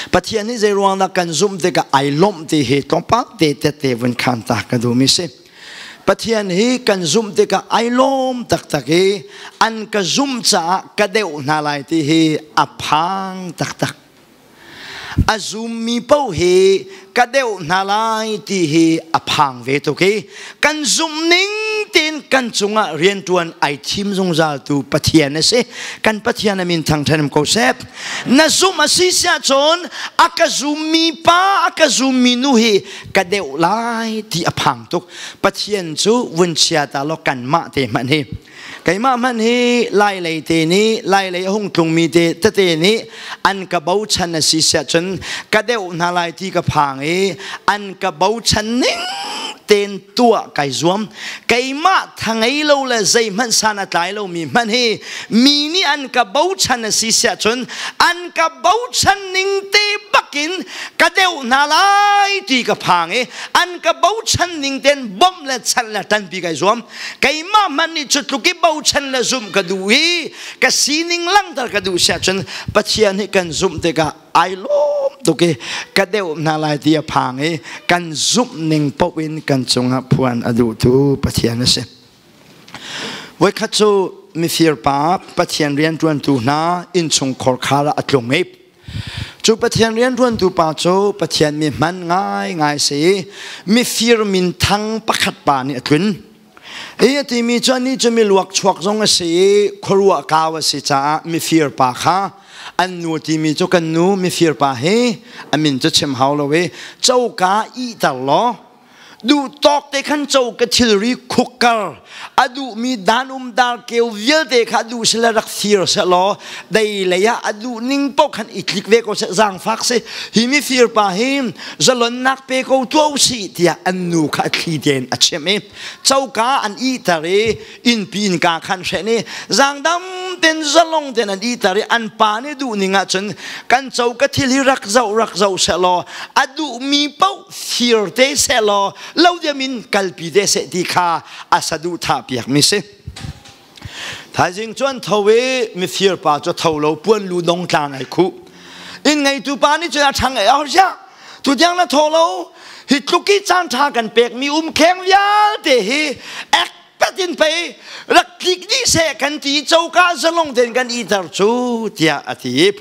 Pathian nih zei ruang dah kan zumh tikah ai lawmh ti hi tlawmpal te tette vun khan ta ka duhmi si. Pathian hi kan zumh tikah ai lawm taktak i an ka zumh caah ka deuh hna lai ti hi a phang taktak. A zummi paoh hi ka deuh hna lai ti hi a phang ve tuk i kan zumh ning tein kan cungah rianṭuan ai thim zungzal tu Pathian a si. Kan Pathian a min thangṭhan ko seh. Na zumh a si siah cun a ka zummi pa, a ka zummi nu hi ka deuh lai ti a phang tuk. Pathian cu vun chia ta law kanmah te hmanh hi, keimah hmanh hi Lai lei te nih, Lai lei a hung tlungmi te tete nih an ka bochan a si siah cun ka deuh hna lai ti ka phang i an ka bochan ning ten tuah kai zuam. Keimah thangei lo le zeihmanh san a tlai lomi hmanh hi mi nih an ka bochan a si siah cun an ka bochan ning te bakin ka deuh hna lai ti ka phang i an ka bochan ning ten bawmh le chanh le ṭanpi kai zuam. Keimah hmanh nih cu tluk i bochan le zumh ka duh i ka sining langhter ka duh siah cun Pathian hi kan zumh tikah ai lawm tuk i ka deuh hna lai ti a phang i kan zumh ning paoh in kan cungah phuan a duhtu Pathian a si. Voikhat cu mifir pa Pathian rianṭuantu hna innchung khorkhar ah a tlung i cu Pathian rianṭuantu pa cu Pathian mi hman ngaingai si i mifir minthang pakhat pa nih a tlun. Hi a timi cu anih cu miluak chuak zong a si i khuaruah kau a si caah mifir pa kha an nu timi cu kan nu mifir pa hi a min cu chim hau lo i coka ihter law duh tawk te khan co ka thilri khukkar a duhmi dan um dar keu vialte kha duh sila rak fir se law dei lei ah a duh ning paoh khan i tlik ve ko seh zaangfak si hi mifir pa hi zalonnak pe ko tuah usih tiah an nu kha a thli tein a chimh i coka an ihter i innpi innka khan hren i zaangdam ten zalong ten an ihter i an pa nih duh ning ahcun kan coka thil hi rak zoh rak zoh seh law a duhmi paoh fir te seh law lo diam in kalpi te seh ti kha a saduhthah piakmi si. Thaizing cu an tho i mifir pa cu tho lo puan lu dong tlang ai khuh. Inn ngeitu pa nih cun a ṭhang ai ziah tutiang na tho lo hi tluk i caan ṭha kan pekmi umkheng vialte hi ek pet in pei rak tlik dih seh kan ti coka zalong tein kan iter cu tiah a ti.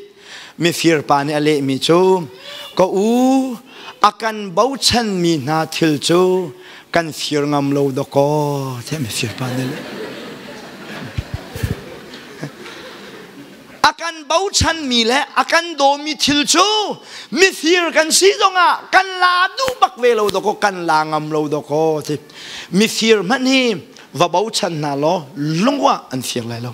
Mifir pa nih a lehmi cu ka u a kan bochanmi hna thil cu kan fir ngam lo dawkaw tiah mifir pa nih a leh. A kan bochanmi le a kan dawmi thil cu mifir kan si zongah kan la duh bak ve lo dawkaw kan la ngam lo dawkaw ti. Mifir hmanh hi va bochan hna law lungwa an fir lai lo.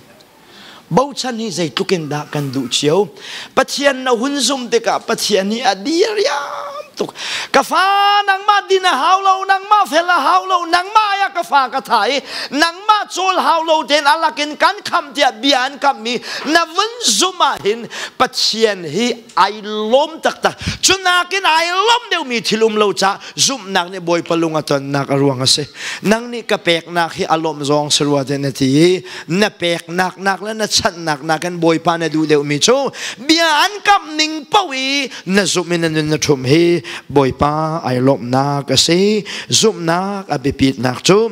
Bochan hi zeitluk in dah kan duh cio. Pathian na hun zum tikah Pathian hi a diriam tuk. Ka fa nangmah din a hau lo, nangmah fel a hau lo, nangmah ya ka fa ka tha i nangmah cawl hau lo tein alak in kan kham tiah bia an kammi na vun zum ah hin Pathian hi ai lawm taktak. Cu nakin ai lawm deuhmi thil um lo caah zumhnak nih Bawipa lung a tonnak a ruang a si. Nang nih ka peknak hi a lawmh zawng si rua te na ti i na peknak nak le na chanhnak nakin Bawipa na duh deuhmi cu bia an kamh ning paoh i na zumh in na nun na ṭhum hi Bawipa ai lawmhnak a si. Zumhnak a biapitnak cu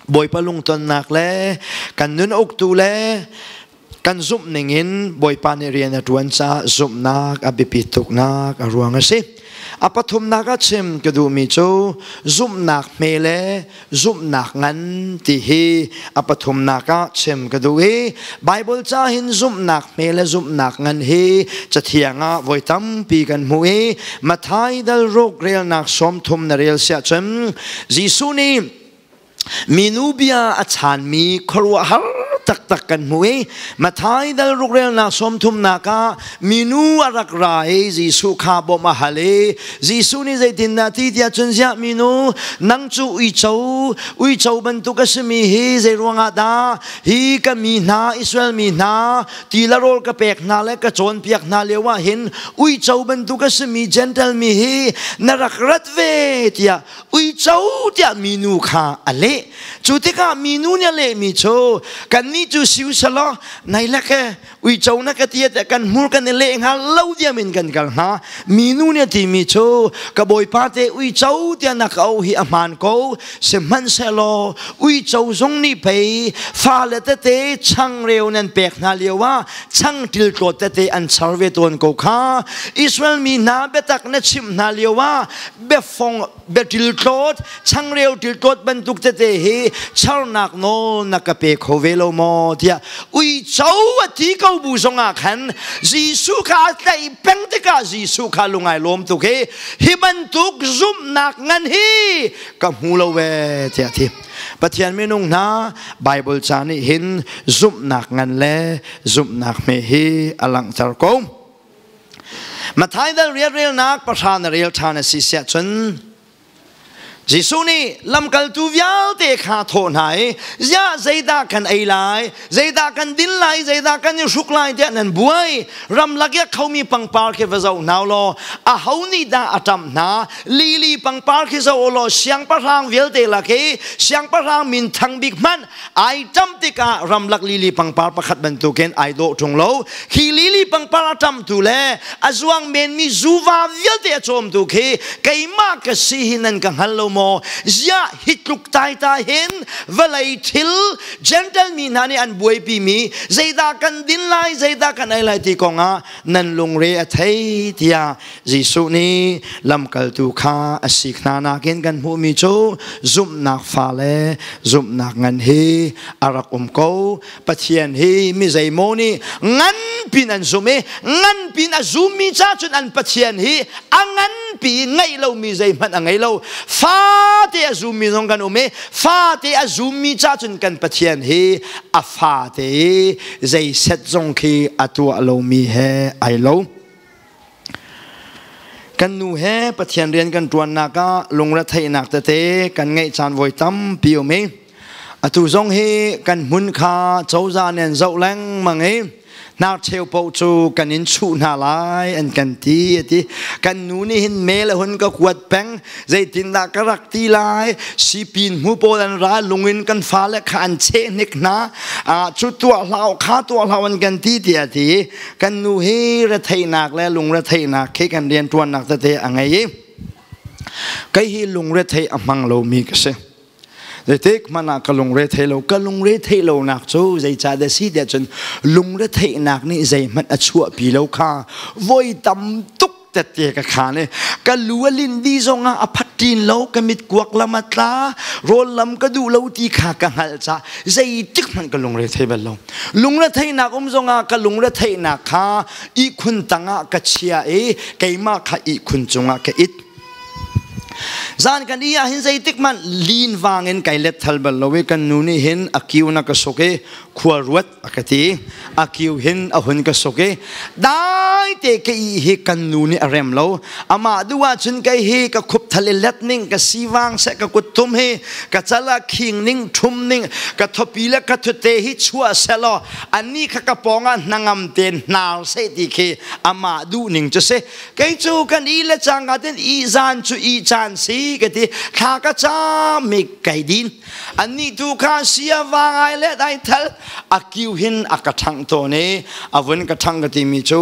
Bawipa lungtonnak le kan nun uktu le kan zumh ningin Bawipa nih rian a ṭuan caah zumhnak a biapit tuknak a ruang a si. A pathumnak ah chim ka duhmi cu zumhnak hme le zumhnak ngan ti hi a pathumnak ah chim ka duh i Baibal ca hin zumhnak hme le zumhnak ngan hi cathiang ah voi tampi kan hmuh i Matthai dal ruk relnak 30 na rel siah cun Jesuh nih Minu bia a chaanmi khuaruahhar taktak kan hmu i Matthai dal rukrelnak sawmthumnak ah minu a rak ra i Jesuh kha bawmh a hal i Jesuh nih zeitindah ti tiah cun ziah minu nang cu uico uico bantuk a simi hi zei ruangah dah hi ka mi hna Israel mi hna ti le rawl ka pek hna le ka cawnpiak hna lio ah hin uico bantuk a simi Gentle mi hi na rak rat ve tiah uico tiah minu kha a leh. Cu tikah minu nih a lehmi cu kannih cu siu selaw nai lek e uico na ka ti tiah kan hmur kan i leh hnga lo diam in kan kal hnga. Minu nih a timi cu ka bawipa te uico tiah na ka auh hi a hmaan ko sihmanhsehlaw uico zong nih pei fale tete changreu nan pek hna lio ah changtil tlawt tete an char ve tawn ko kha. Israel mi hna biatak na chimh hna lio ah biafong biaṭil tlawt changreu ṭil tlawt bantuk tete hi charnak nawl na ka pe kho ve lo maw tiah uico a ti ko bu zongah khan Jesuh kha a tlaih peng tikah Jesuh kha lungai lawm tuk hi hi bantuk zumhnak ngan hi ka hmu lo ve tiah ti Pathian minung hna Bible ca nih hin zumhnak ngan le zumhnak hme hi a langhter ko. Matthai dal rianrelnak pahra na rel ṭhan a si siah cun Jesuh nih lamkaltu vialte kha thawh hna i ziah zeidah kan ei lai zeidah kan din lai zeidah kan i hruk lai tiah nan buai ramlak i a khomi pangpar khi va zoh hna law aho nih dah a ṭamh hna lili pangpar khi zoh u law siangpahrang vialte lak i siangpahrang min thang bik hmanh ai ṭamh tikah ramlak lili pangpar pakhat bantukin ai dawh ṭung lo khi lili pangpar a ṭamhtu le a zuang menmi zuva vialte a cawmtu khi keimah ka si hi nan ka hngal lo maw ziah hi tluk taita hin vawlei thil Gentle mi hna nih an buaipi mi zeidah kan din lai zeidah kan ei lai ti kongah nan lungre a thei tiah Jesuh nih lamkaltu kha a sik hna nakin kan hmuhmi cu zumhnak fa le zumhnak ngan hi a rak um ko. Pathian hi mi zeimaw nih ngan pin an zum i ngan pin a zummi ca cun an Pathian hi a nganpi ngeih lomi zeihmanh a ngei lo. Fate a zummi zong kan um i fate a zummi ca cun kan Pathian hi a fate i zei set zong khi a tuah lomi he ai lo. Kan nu he Pathian rian kan ṭuannak ah lungretheihnak tete kan ngeih caan voi tampi um i atu zong hi kan hmun kha cozah nih an zoh lengmang i hnarcheu paoh cu kan in chuh hna lai an kan ti a ti. Kan nu nih hin mail a hun ka kuat peng zeitindah ka rak ti lai sipin hmu pawl an ra lungin kan fale kha an cheh hnik hna cu tuah hlah kha tuah hlah an kan ti tiah ti kan nu hi retheihnak le lungretheihnak khi kan rianṭuannak tete a ngei i kei hi lungretheih a hmang lomi ka si zeitik hmanh ah ka lungre thei lo ka lungre theih lonak cu zeicah dah si tiah cun lungretheihnak nih zeihmanh a chuahpi lo kha voi tam tuk tette ka khan i ka lu a lin di zongah a phat ṭin lo ka mit kuak lam a tla rawl lam ka duh lo ti kha ka hngalh ca zeitik hmanh ka lungre thei bal lo lungretheihnak um zongah ka lungretheihnak kha ihkhun tangah ka chia i keimah kha ihkhun cungah ka it Zan kan i ah hin zeitik hmanh lin vang in kai let thal bal lo i kan nu nih hin a kiu na ka suk i khua ruat a ka ti a kiu hin a hun ka suk i dai te ka i hi kan nu nih a rem lo amah duh ahcun kei hi ka khup thal i let ning ka sivang seh ka kuttum hi ka cal ah khing ning ṭhum ning ka thopi le ka thute hi chuah selaw anni kha ka pawng ah hnangam tein hnar seh ti khi amah duh ning cu si kei cu kan i le cangka ten i zan cu i caan si ka ti thla ka cam mi kai din annih tu kha sia vang ai le dai thal a kiu hin a ka ṭhangh tawn i a vun ka ṭhang ka timi cu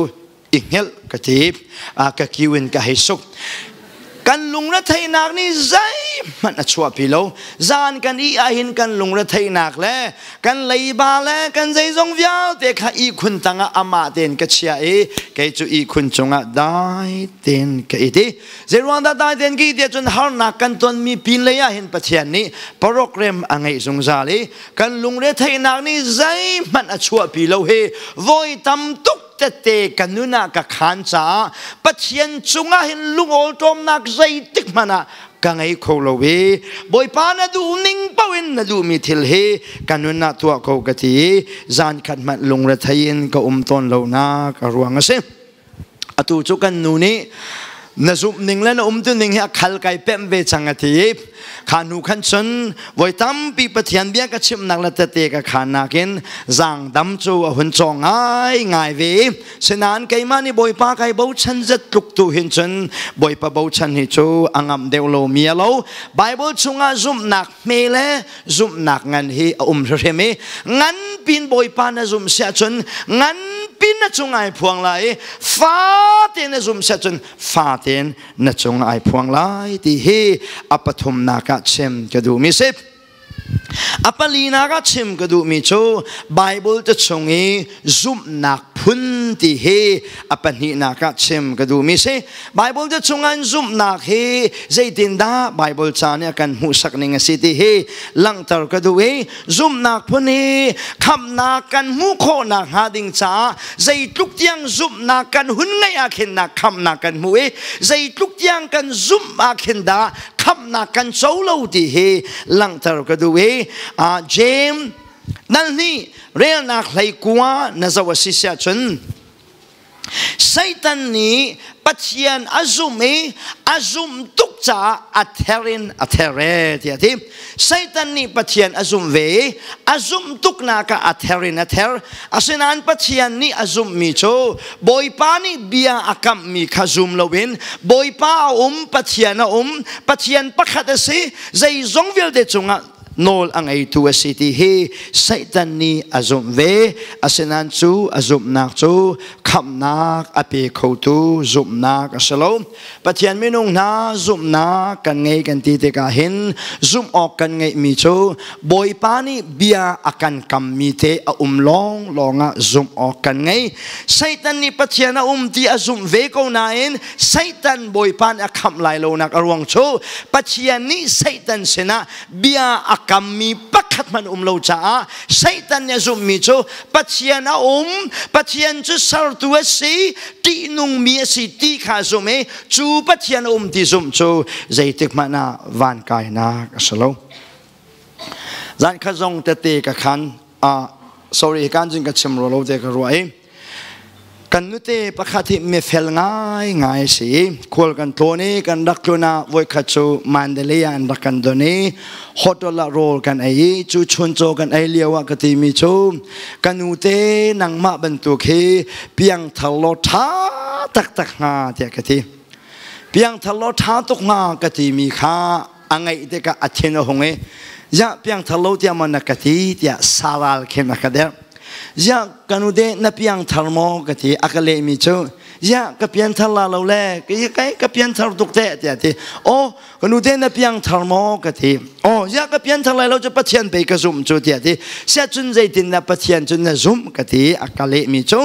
i hngelh ka ti ka kiu in ka hei suk kan lungretheihnak nih zeihmanh a chuahpi lo zan kan ih ahhin kan lungretheihnak le kan leiba le kan zeizong vialte kha ihkhun tangah amah tein ka chia i kei cu ihkhun cungah dai tein ka it i zeiruang dah dai tein ka it cun harnak kan tonmi pin lei ah hin Pathian nih program a ngeih zungzal i kan lungretheihnak nih zeihmanh a chuahpi lo hi voi tam tuk tette ka nun ah ka khaan caah Pathian cungah hin lungawlṭawmnak zeitik hmanh ah ka ngei kho lo i Bawipa na duh ning paoh in na duhmi thil hi ka nun ah tuah ko ka ti i zan khat hmanh lungrethei in ka um tawn lonak a ruang a si. Atu cu kan nu nih na zumh ning le na umtu ning hi a khal kai pemh ve cang a ti i kha hnu khan cun voi tampi Pathian bia ka chimnak le tete ka khan nakin zaangdam cu a hun cawng ngai ngai ve i Sinain keimah nih Bawipa kai bochan zet tluk tu hin cun Bawipa bochan hi cu a ngamh deuh lomi a lo. Bible chungah zumhnak hme le zumhnak ngan hi a um hrimhrim i ngan pin Bawipa na zumh siah cun ngan pin na cung ai phuang lai i fate na zumh siah cun fatein na cung ai phuang lai ti hi a pathumnak ah chim ka duhmi si. A palinak ah chim ka duhmi cu Bible te chung i zumhnak phun ti hi a pahnihnak ah chim ka duhmi si. Bible te chung an zumhnak hi zeitindah Bible ca nih a kan hmuhsak ning a si ti hi langhter ka duh i zumhnak phun hi khamhnak kan hmuh khawhnak hnga ding caah zeitluk tiang zumhnak kan hun ngeih ah khin dah khamhnak kan hmuh i zeitluk tiang kan zumh ah khin dah khamhnak kan co lo ti hi langhter ka duh i James nal nih relnak hlei kua na zoh a si siah cun Satan nih Pathian a zum i a zum tuk caah a ther in a ther e tiah a ti. Satan nih Pathian a zumh ve i a zumh tuknak ah a ther in a ther. Asinain Pathian nih a zumhmi cu Bawipa nih bia a kamhmi kha zum loin Bawipa a um, Pathian a um, Pathian pakhat a si, zeizong vialte cungah nawl a ngeitu a si ti hi Satan nih a zumh ve. Asinain cu a zumhnak cu khamhnak a pe khotu zumhnak a si lo. Pathian minung hna zumhnak kan ngei kan ti tikah hin zumh awk kan ngeihmi cu Bawipa nih bia a kan kammi te a um lawng lawngah zumh awk kan ngei. Satan nih Pathian a um ti a zumh ve ko nain Satan Bawipa nih a khamh lai lonak a ruang cu Pathian nih Satan sinah bia a kammi pakhat hmanh um lo caah Satan nih a zumhmi cu Pathian a um, Pathian cu sertu a si, ṭihnungmi a si ti kha zum i cu Pathian a um ti zumh cu zeitik hmanh ah van kainak a si lo. Zan khat zong tete ka khan sorry kan cun ka chim ro lo te ka ruah i kan nute pakhat hi mifel ngai ngai si khual kan tlawn i kan rak tlun ah voikhat cu Mandalay ah an rak kan don i hotel ah rawl kan ei i cu chuncaw kan ei lio ah ka timi cu ka nute nangmah bantuk hi piangthar law ṭha taktak hnga tiah ka ti. Piangthar law ṭha tuk hnga ka timi kha a ngaih tikah a thin a hung i ziah piangthar lo tiah maw na ka ti tiah saral khin a ka derh. Ziah ka nu de na piangthar maw ka ti a ka lehmi cu ziah ka pianthar la lo le kai ka pianthar tuk te tiah ti aw ka nu te na piangthar maw ka ti aw ziah ka pianthar lai lo cu Pathian pei ka zumh cu tiah ti siah cun zeitin na Pathian cun na zumh ka ti a ka lehmi cu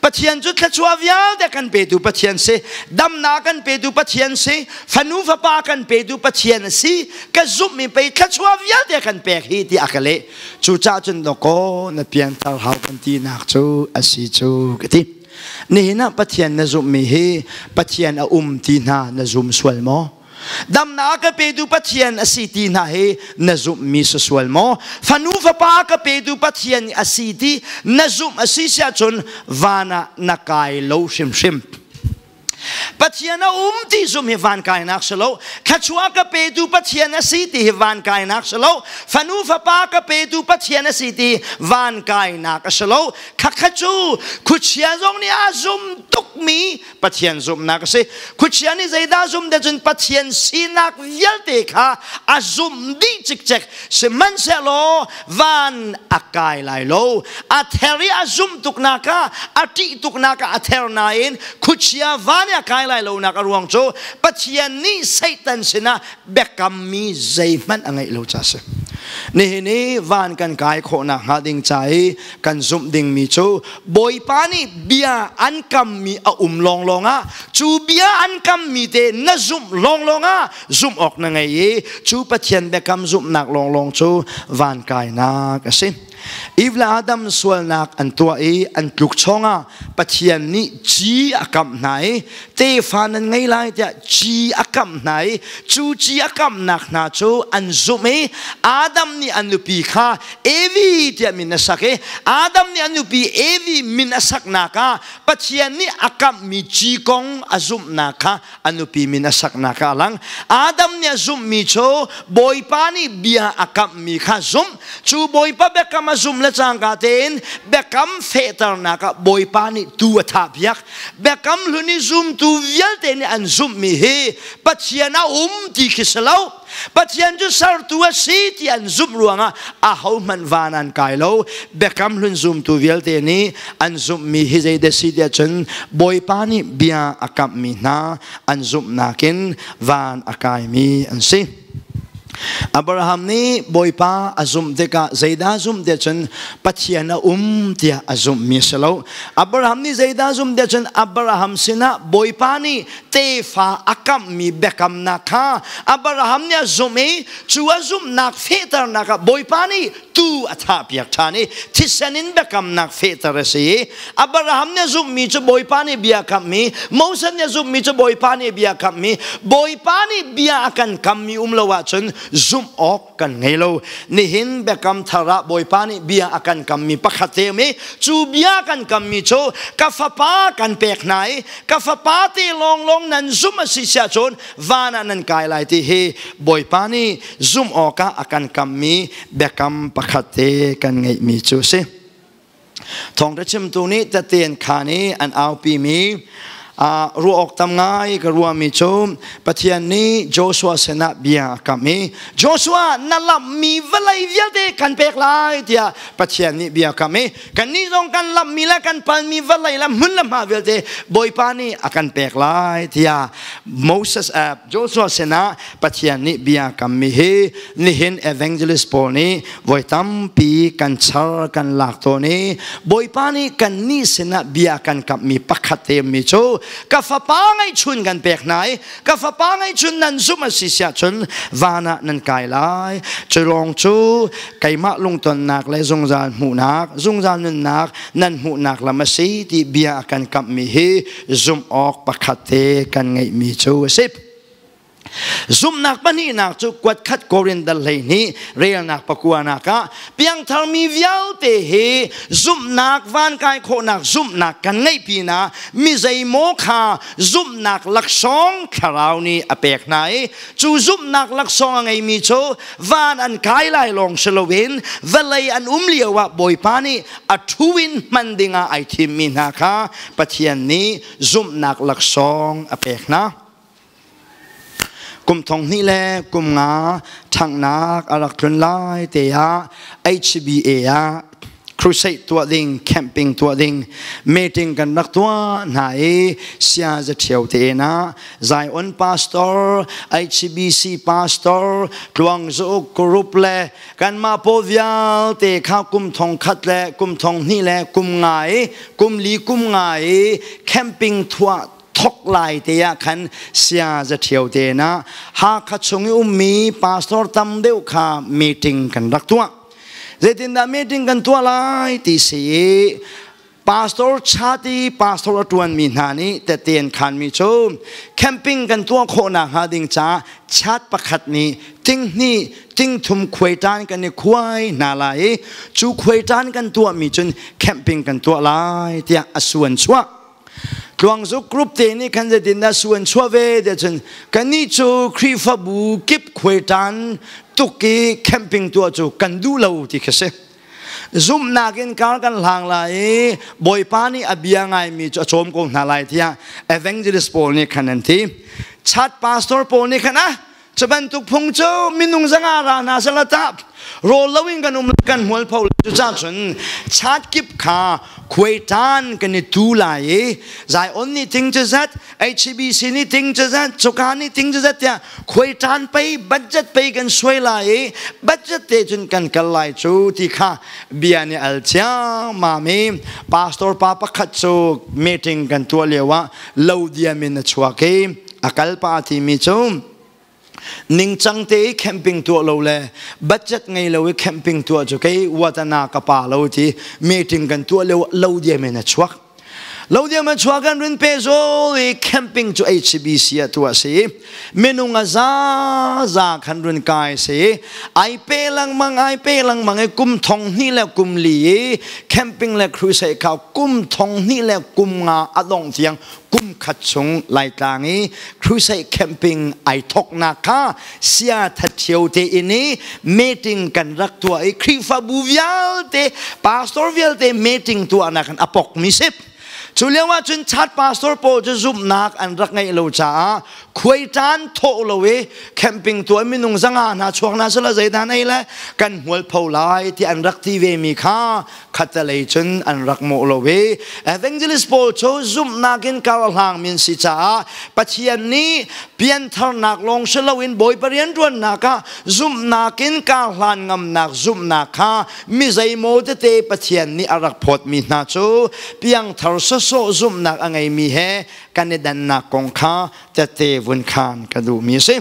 Pathian cu thluachuah vialte kan petu Pathian si, damnak kan petu Pathian si, fanu fapa kan petu Pathian a si, ka zumhmi pei thluachuah vialte kan pek hi ti a ka leh. Cucaah cun dawkaw na pianthar hau kan tinak cu a si cu ka ti. Nihin ah Pathian na zumhmi hi Pathian a um ti hna na zum sual maw? Damnak ka petu Pathian a si ti hna hi na zumhmi si sual maw? Fanu fapa ka petu Pathian a si ti na zumh a si siahcun van ah na kai lo hrimhrim. Pathian a um ti zumh hi van kainak si lo. Thluachuah ka petu Pathian a si ti hi van kainak si lo. Fanu fapa ka petu Pathian a si ti van kainak a si lo. Khakha cu khuachia zong nih a zum tukmi Pathian zumhnak a si. Khuachia nih zeidah zum te cun Pathian sinak vialte kha a zumh dih cikcek. Sihmanhsehlaw van a kai lai lo. A ther i a zumh tuknak ah, a ṭih tuknak ah a ther nain khuachia van i a kai lai lonak a ruang cu Pathian nih Satan sinah biakammi zeihmanh a ngeih lo ca a si. Nihin i van kan kai khawhnak hnga ding ca i kan zumh dingmi cu Bawipa nih bia an kammi a um lawnglawng ah cu bia an kammi te na zumh lawnglawng ah zumh awk na ngei i cu Pathian biakam zumhnak lawnglawng cu van kainak a si. Eve le Adam sualnak an tuah i an tluk chawngah Pathian nih ci a kamh hna i tefa nan ngei lai tiah ci a kamh hna i cu ci a kamhnak hna cu an zumh i Adam nih a nupi kha Evi tiah min a sak i Adam nih a nupi Evi min a saknak ah Pathian nih a kamhmi ci kong a zumhnak kha a nupi min a saknak ah a lang. Adam nih a zumhmi cu Bawipa nih bia a kamhmi kha zumh. Cu Bawipa biakam a zumh le cangka tein biakam fehternak ah Bawipa nih tuu a thahpiak. Biakam hlun i zumtu vialte nih an zumhmi hi Pathian a um ti khi si lo. Pathian cu sertu a si ti an zumh ruangah ahohmanh van an kai lo. Biakam hlun zumtu vialte nih an zumhmi hi zeidah si tiah cun Bawipa nih bia a kamhmi hna an zumhnak in van a kaimi an si. Abraham nih Bawipa a zumh tikah zeidah zumh tiah cun Pathian a um tiah a zumhmi a si lo. Abraham nih zeidah zumh tiah cun Abraham sinah Bawipa nih tefa a kamhmi biakamnak kha Abraham nih a zumh i cu a zumhnak fehternak ah Bawipa nih tuu a thahpiak ṭhan i thisen in biakamnak fehter a si i Abraham nih a zumhmi cu Bawipa nih bia kamhmi, Moses nih a zumhmi cu Bawipa nih bia kamhmi, Bawipa nih bia a kan kammi um lo ahcun zumh awk kan ngei lo. Nihin biakam thar ah Bawipa nih bia a kan kammi pakhat te um i cu bia kan kammi cu ka fapa kan pek hna i ka fapa te lawnglawng nan zumh a si siah cun van ah nan kai lai ti hi Bawipa nih zumh awkah a kan kammi biakam pakhat te kan ngeihmi cu a si. Thawngṭha chimtu nih taten khaan i an aupimi ruah awk tam ngai ka ruahmi cu Pathian nih Joshua sinah bia a kam i Joshua, na lamhmi vawlei vialte kan pek lai tiah Pathian nih bia a kam i kannih zong kan lamhmi le kan palmi vawlei le hmun le hma vialte Bawipa nih a kan pek lai tiah Moses Joshua sinah Pathian nih bia a kammi hi nihin evangelist pawl nih voi tampi kan char kan lak tawn i Bawipa nih kan nih sinah bia kan kamhmi pakhat te mi cu ka fapa ngeihchun kan pek hna i ka fapa ngeihchun nan zumh a si siah cun van ah nan kai lai. Cu lawng cu keimah lungtonnak le zungzal hmuhnak, zungzal nunnak nan hmuhnak lam a si ti bia a kan kamhmi hi zumh awk pakhat te kan ngeihmi cu a si. Zumhnak pahnihnak cu kuatkhat Korin dal 12 relnak pakuanak ah piangthar mi vialte hi zumhnak vankai khawhnak zumhnak kan ngeih pinah mi zeimaw kha zumhnak laksawng thlarau nih a pek hna i cu zumhnak laksawng a ngeimi cu van an kai lai lawng si loin vawlei an um lio ah Bawipa nih a thu in hman dingah ai thimmi hna kha Pathian nih zumhnak laksawng a pek hna. Kum 2005 ṭhanghnak a rak tlun lai te ah HBA ah crusade tuah ding, camping tuah ding meeting kan rak tuah hna i sia za ṭhio te ah Zion pastor, HBC pastor, Tluang Zu group le kanmah pawl vialte kha kum 1000 le kum 2000 le kum nga i kum li kum nga i camping thuah thok lai te ah khan sia za ṭhio te na Hakha chung i ummi pastor tam deuh kha meeting kan rak tuah. Zeitindah meeting kan tuah lai ti si i pastor chati pastor a ṭuanmi hna nih tette an khanmi cu camping kan tuah khawh nakhnga ding ca chat pakhat nih ting hnih ting thum khuai ṭan kan i khuai hna lai i cu khuai ṭan kan tuahmi cun camping kan tuah lai tiah a suan chuah. Tluangzuk group te nih khan zeitin dah su an chuah ve tiah cun kannih cu Khrihfabu kip khuaiṭan tuk i camping tuah cu kan duh lo ti khi si. Zumhnak in kar kan hlang lai i Bawipa nih a bia ngaimi cu a cawm ko hna lai tiah evangelist pawl nih khan an ti. Chat pastor pawl nih khan ah cu bantuk phung cu minung zanga ra hna sala tah rawl loin kan um kan hmual pho. Cucah cun chat kip kha khuai tan kan i tu lai i Zion nih ting cu zat, HBC nih ting cu zat, cuka nih ting cu zat tiah khuai tan pei budget pei kan suai lai i budget te cun kan kal lai cu ti kha bia nih al ciammam i pastor pa pakhat cu meeting kan tuah lio ah lo diam in a chuak i a kal pa timi cu ningcang te i camping tuah lo le budget ngei lo i camping tuah cu kei watana ka pa lo ti meeting kan tuah lio lo diam in a chuak. Lo diam a chuak kan run pe zol i camping cu HBC ah tuah si, minung a za za khan run kai si, ai pe langmang, ai pe langmang i kum 2000 le kum li i camping le crusade kha kum 2005 a dong tiang kum khat chung Laitlang i crusade camping ai thoknak kha sia thathio te in i meeting kan rak tuah i Khrihfabu vialte pastor vialte meeting tuahnak kan apok mi si. Cu lio ah cun chat pastor pawl cu zumhnak an rak ngeih lo caah khuai ṭan thawh lo i camping tuah minung zanga hna chuak hna sala zeidah nei le kan hmual pho lai ti an rak ti ve mi kha khatalei cun an rak mawh lo i evangelist pawl cu zumhnak in kar a hlang min si caah Pathian nih piantharnak lawng si loin Bawipa rianṭuannak ah zumhnak in kar hlan ngamnak zumhnak kha mi zeimaw tete Pathian nih a rak phawtmi hna cu piangthar sawsawh zumhnak a ngeimi he kan i dannak kong kha tete vun khan ka duhmi a si.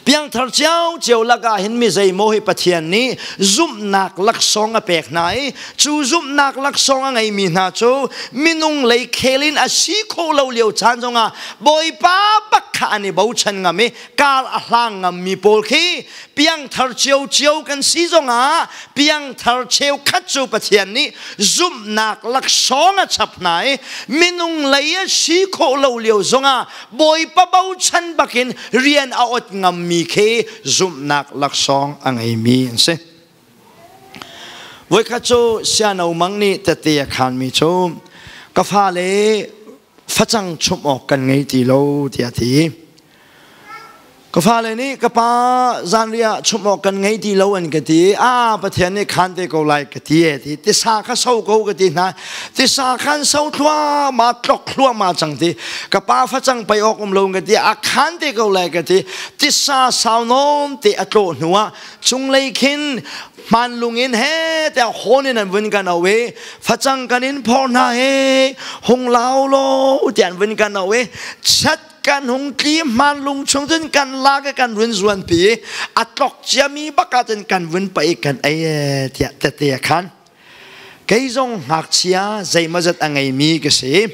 Piangthar cio cio lakah hin mi zeimaw hi Pathian nih zumhnak laksawng a pek hna i cu zumhnak laksawng a ngeimi hna cu minung lei khel in a si khawh lo lio caan zongah Bawipa bak kha an i bochan ngam i kar a hlang ngammi pawl khi piangthar cio cio kan si zongah piangthar cheukhat cu Pathian nih zumhnak laksawng a chap hna i minung lei a si khawh lo lio zongah Bawipa bochan bakin rian a ot ngammi khi zumhnak laksawng a ngeimi an si. Voikhat cu siano mang nih tete a khanmi cu ka fale facang chumh awk kan ngei ti lo tiah a ti. Ka fale nih ka pa zanriah chumh awk kan ngei ti lo an ka ti. Ah Pathian nih khan te ko lai ka ti e ti. Tisa kha so ko ka ti hna. Tisa khan so thluahmah tlok thluahmah cang ti. Ka pa facang pei awk um lo ka ti. A khan te ko lai ka ti. Tisa sau nawn te a tlawh hnu ah cunglei khin hmanlung in he te hawn in an vun kan au i facang kan in phor hna he hung lau lo ti an vun kan au i chat Kan hung tli hmanlung chung cun kan lak i kan run zuanpi i a tlok ciami bak ah cun kan vun paih i kan ei e tiah tete a khan. Kei zong ngakchia zeimawzat a ngeimi ka si.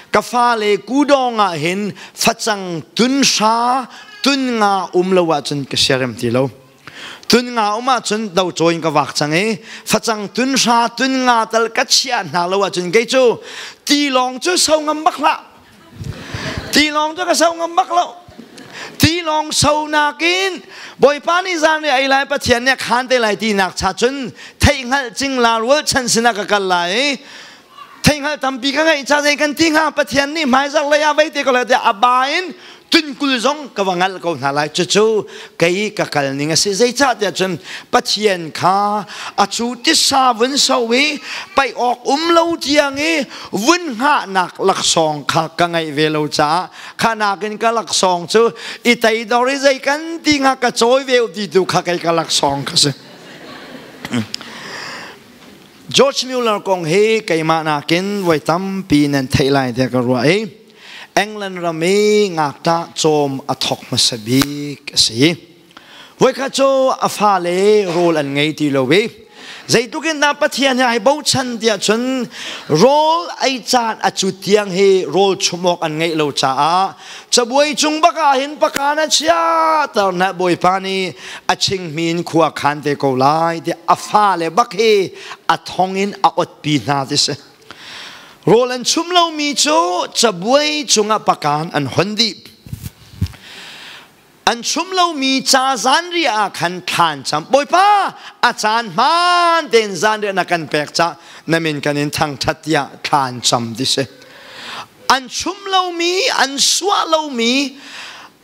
Ka fale kudawng ah hin facang tun hra tun nga um lo ahcun ka siarem ti lo. Tun nga um ahcun do cawi in ka vak cang i facang tun hra tun nga tal ka chiah hna lo ahcun kei cu tilawng cu so ngam bak hlah. Tilawng cu ka so ngam bak lo. Tilawng so nakin Bawipa nih zan ri ei lai Pathian nih a khaan te lai ti nak cha cun theihhngalh cingla rualchan sinah ka kal lai i theihhngalh tampi ka ngeih ca zei kan ti hnga Pathian nih hmaizarh lei ah vei te ko lai tiah a ba in tunkul zong ka va ngalh ko hna lai cucu kei ka kal ning a si zeicah tiah cun Pathian kha a cu tisa vun so i paih awk um lo tiang i vun hngahnak laksawng kha ka ngeih ve lo caah kha nakin ka laksawng cu i teidor i zei kan ti hnga ka cawi ve ti tu kha kei ka laksawng ka si. George Mueller kong hi keimah nakin voi tampi nan theih lai tiah ka ruah i England ram i ngakṭah cawm a thawk hmasa bik a si. Voikhat cu a fale rawl an ngei ti lo i zeitluk in dah Pathian hi ai bochan tiah cun rawl ei caan a cut tiang hi rawl chum awk an ngeih lo caah Cabuai cung bak ah hin paka na chia tar na Bawipa nih a chingmi in khua khan te ko lai tiah a fale bak hi a thong in a otpi hna ti si. Rawl an chum lomi cu cabuai cungah pakan an hon dih. An chum lomi ca zanriah ah khan thlan cam. Bawipa a caan hmaan tein zanriah na kan pek ca na min kan in thangṭhat tiah thlan cam ti si. An chum lomi, an suah lomi,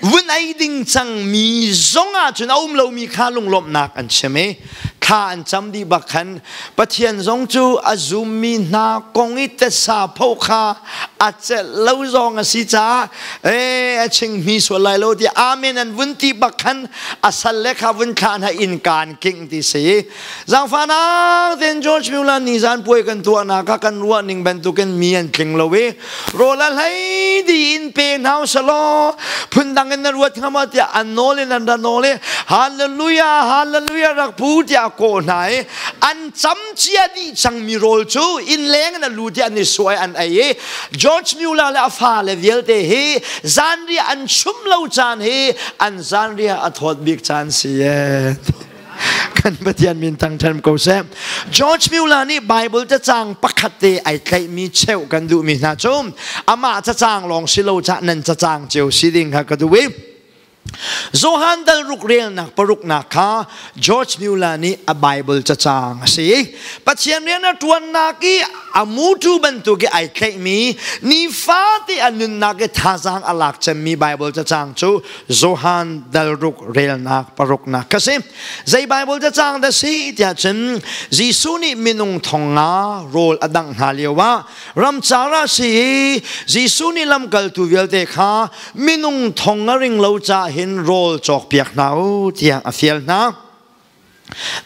vun ei ding cangmi zong ah cun a um lomi kha lunglawmhnak an chim i thla an cam dih bak khan Pathian zong cu a zummi hna kong i tesa pho kha a celh lo zong a si caah e a chingmi sual lai lo ti amen an vun ti bak khan a sal le kha vun thla hna in kaan king ti si Zaangfahnak tein George Mueller nizan puai kan tuahnak ah kan ruah ning bantukin mi an tling lo i rawl a hlei di in pe hna usalaw phundang in na ruat hnga maw tiah an nawl in an ra nawl i hallelujah hallelujah rak pu tiah a kawh hna i an cam cia dih cangmi rawl cu inn leng in a lu tiah an i suai an ei i George Mueller le a fale vialte hi zanriah an chum lo caan hi an zanriah a thawt bik caan si ee kan Pathian min thangṭhat ko seh. George Mueller nih Bible cacang pakhat te ai tlaihmi cheuh kan duhmi hna cu amah cacang lawng si lo cah nan cacang cio si ding kha ka duh i Johan dal ruk relnak paruknak kha George Mueller nih a Bible cacang a si. Pathian rian a ṭuannak i a mutu bantuk i ai tlaihmi nifate a nunnak i thazaang a lak cemmi Bible cacang cu Johan dal ruk relnak paruknak ka si. Zei Bible cacang dah si tiah cun Jesuh nih minung thong nga rawl a dangh hna lio ah ramcar ah si i Jesuh nih lamkaltu vialte kha minung thong nga ring lo ca hin rawl cawkpiak hna u tiah a fial hna.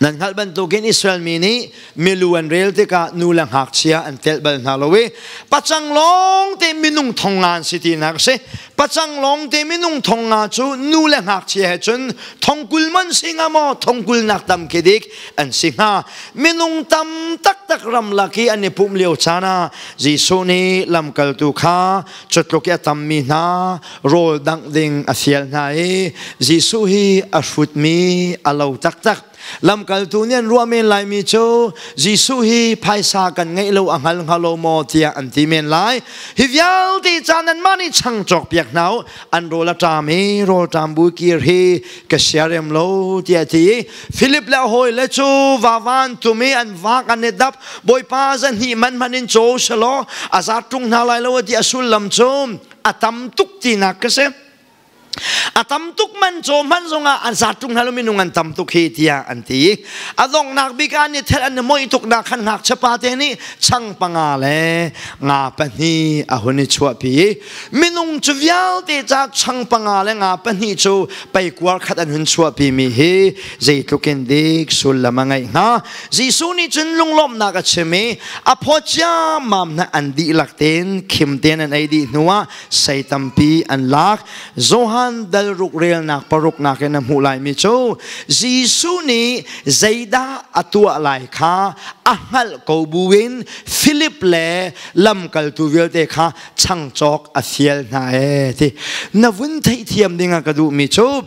Nan hngalh bantukin Israel mi nih milu an rel tikah nu le ngakchia an telh bal hna lo i pacang lawng te minung thong nga an si tinak a si. Pacang lawng te minung thong nga cu nu le ngakchia he cun thongkul man si hnga maw thongkul nak tam khi dik an si hnga. Minung tam taktak ramlak i an i pumh lio caan ah Jesuh nih lamkaltu kha cutluk i a tammi hna rawl dangh ding a fial hna i Jesuh hi a hrutmi a lo taktak. Lamkaltu nih an ruah men laimi cu Jesuh hi phaisa kan ngeih lo a hngal hnga lo maw tiah an ti men lai. Hi vialte caan anmah nih chang cawkpiak hna u, an rawl a ṭam i rawl ṭam bu kir hi ka siarem lo tiah a ti i Philip le a hawile cu vavan tum i an vak an i dap. Bawipa zahnih man hmanh in caw selaw a zat ṭung hna lai lo ti a sullam cu a tam tuk tinak ka si. A tam tuk man caw hman zongah an zat ṭung hna lo, minung an tam tuk hi tiah an ti. A donghnak bik ah an i thelh an i moih tuk nak khan ngakchia pa te nih chang panga le nga pahnih a hun i chuahpi i minung cu vialte ca chang panga le nga pahnih cu peikuar khat an hun chuahpi mi hi zeitluk in dik sullam a ngeih hnga. Jesuh nih cun lunglawmhnak a chim i a phaw ciammam hna an dihlak tein khim tein an ei dih hnuah sei tampi an lak. Johan dal ruk relnak paruknak in a hmuh laimi cu Jesuh nih zeidah a tuah lai kha a hngalh ko buin Philip le lamkaltu vialte kha changcawk a fial hna ee ti na vun theihthiam ding ah ka duhmi cu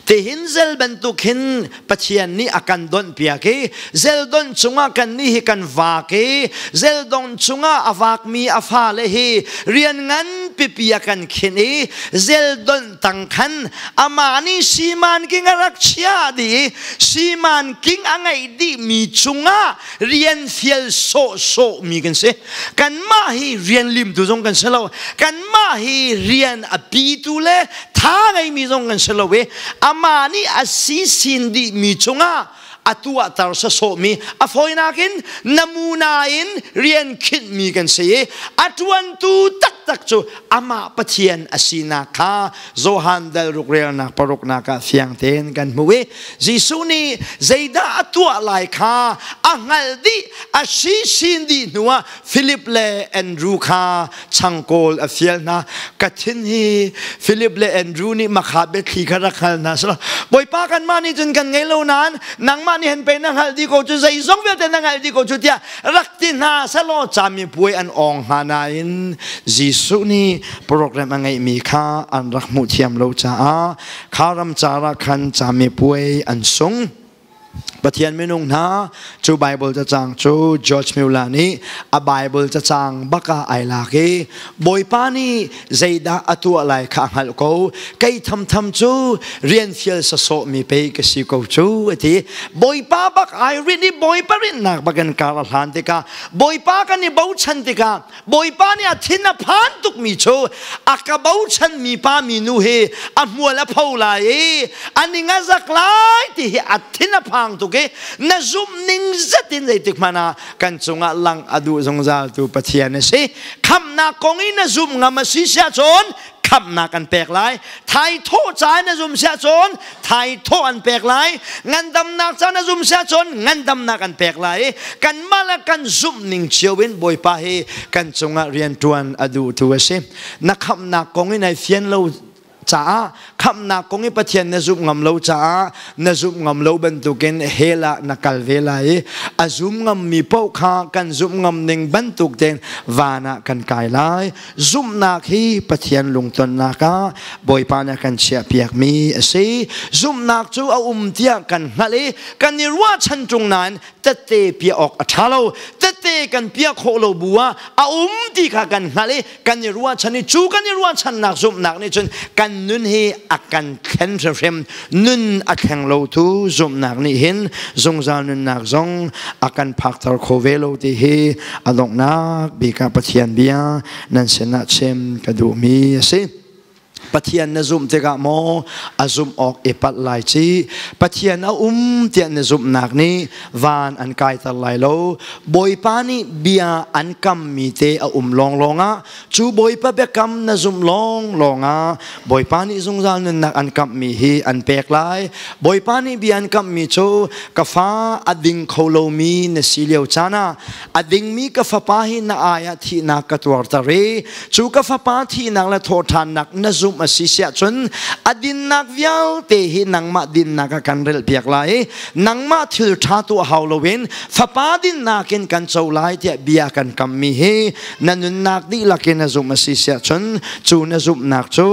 tihin zel bantuk hin Pathian nih a kan donh piak i zel donh cungah kan nih hi kan vak i zel dong cungah a vakmi a fale hi rian ngan pipi a kan khinh i zel donh tang khan amah nih siman king a rak chia dih i siman king a ngeih dihmi cungah rian fial sawhsawh mi kan si. Kanmah hi rian limtu zong kan si lo, kanmah hi rian a pitu le tha ngeimi zong kan si lo i amah nih a si sin dihmi cungah a tuahter sawsawhmi, a fawinak in namuna in rian khinhmi kan si i a ṭuantu taktak cu amah Pathian a sinak kha Johan dal ruk relnak paruknak ah fiang tein kan hmuh i Jesuh nih zeidah a tuah lai kha a hngalh dih, a si sin dih hnuah Philip le Andrew kha changkawl a fial hna. Ka thin hi Philip le Andrew nih makha biathli kha rak hngal hna selaw, Bawipa, kanmah nih cun kan ngei lo nain nangmah nih hin pei na hngalh dih ko cu, zeizong vialte na hngalh dih ko cu tiah rak ti hna selaw camipuai an awng hnga nain Jesuh nih program a ngeihmi kha an rak hmuh thiam lo caah kha ramcar ah khan camipuai an sung. Pathian minung hna, cu Bible cacang cu George Mueller nih a Bible cacang bak ah ai lak i Bawipa nih zeidah a tuah lai kha a hngalh ko, kei thamtham cu rian fial sasawh mi pei ka si ko cu a ti. Bawipa bak ai rinh i Bawipa rinhnak bak in kar a hlan tikah, Bawipa kan i bochan tikah, Bawipa nih a thin a phan tukmi cu a ka bochanmi pa minu hi a hmual a pho lai i a ning a zak lai ti hi a thin a phang tuk i na zumh ning zet in zeitik hmanh ah kan cungah lang a duh zungzal tu Pathian a si. Khamhnak kong i na zumh ngam a si siah cun khamhnak an pek lai. Thaithawh ca na zum siah cun thaithawh an pek lai. Ngandamnak ca na zum siah cun ngandamnak an pek lai. Kanmah le kan zumh ning cio in Bawipa hi kan cungah rianṭuan a duhtu a si. Na khamhnak kong in ai fian lo caah, khamhnak kong i Pathian na zumh ngam lo caah, na zumh ngam lo bantukin hell ah na kal ve lai i a zum ngammi paoh kha kan zumh ngam ning bantuk tein van ah kan kai lai. Zumhnak hi Pathian lungtonnak ah Bawipa nih a kan chiahpiakmi a si. Zumhnak cu a um tiah kan hngalh i kan i ruahchan ṭung nain tette piah awk a ṭha lo. Tette kan piah khawh lo bu ah a um ti kha kan hngalh i kan i ruahchan i cu kan i ruahchannak zumhnak nih cun kan nun hi a kan thlen hrimhrim. Nun a thleng lotu zumhnak nih hin zungzal nunnak zong a kan phakter kho ve lo ti hi a donghnak bik ah Pathian bia nan sinah chim ka duhmi a si. Pathian na zumh tikah maw a zumh awk i palh lai ci? Pathian a um tiah na zumhnak nih van an kaiter lai lo. Bawipa nih bia an kammi te a um lawnglawng ah, cu Bawipa biakam na zumh lawnglawng ah Bawipa nih zungzal nunnak an kamhmi hi an pek lai. Bawipa nih bia an kamhmi cu, ka fa, a ding kho lomi na si lio caan ah a dingmi ka fapa hi na ai ah thihnak ka tuarter i cu ka fapa thihnak le thawhṭhannak na zumh a si siah cun a dinnak vialte hi nangmah dinnak ah kan relpiak lai i nangmah thil ṭha tuah hau loin fapa dinnak in kan co lai tiah bia kan kammi hi na nunnak dihlak in na zumh a si siah cun cu na zumhnak cu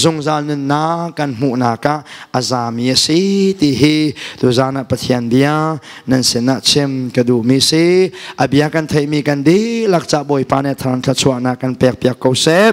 zungzal nunnak kan hmuhnak ah a zami a si ti hi tuzan ah Pathian bia nan sinah chim ka duhmi si. A bia kan theihmi kan dihlak ca Bawipa nih thang thluachuahnak kan pek piak ko seh.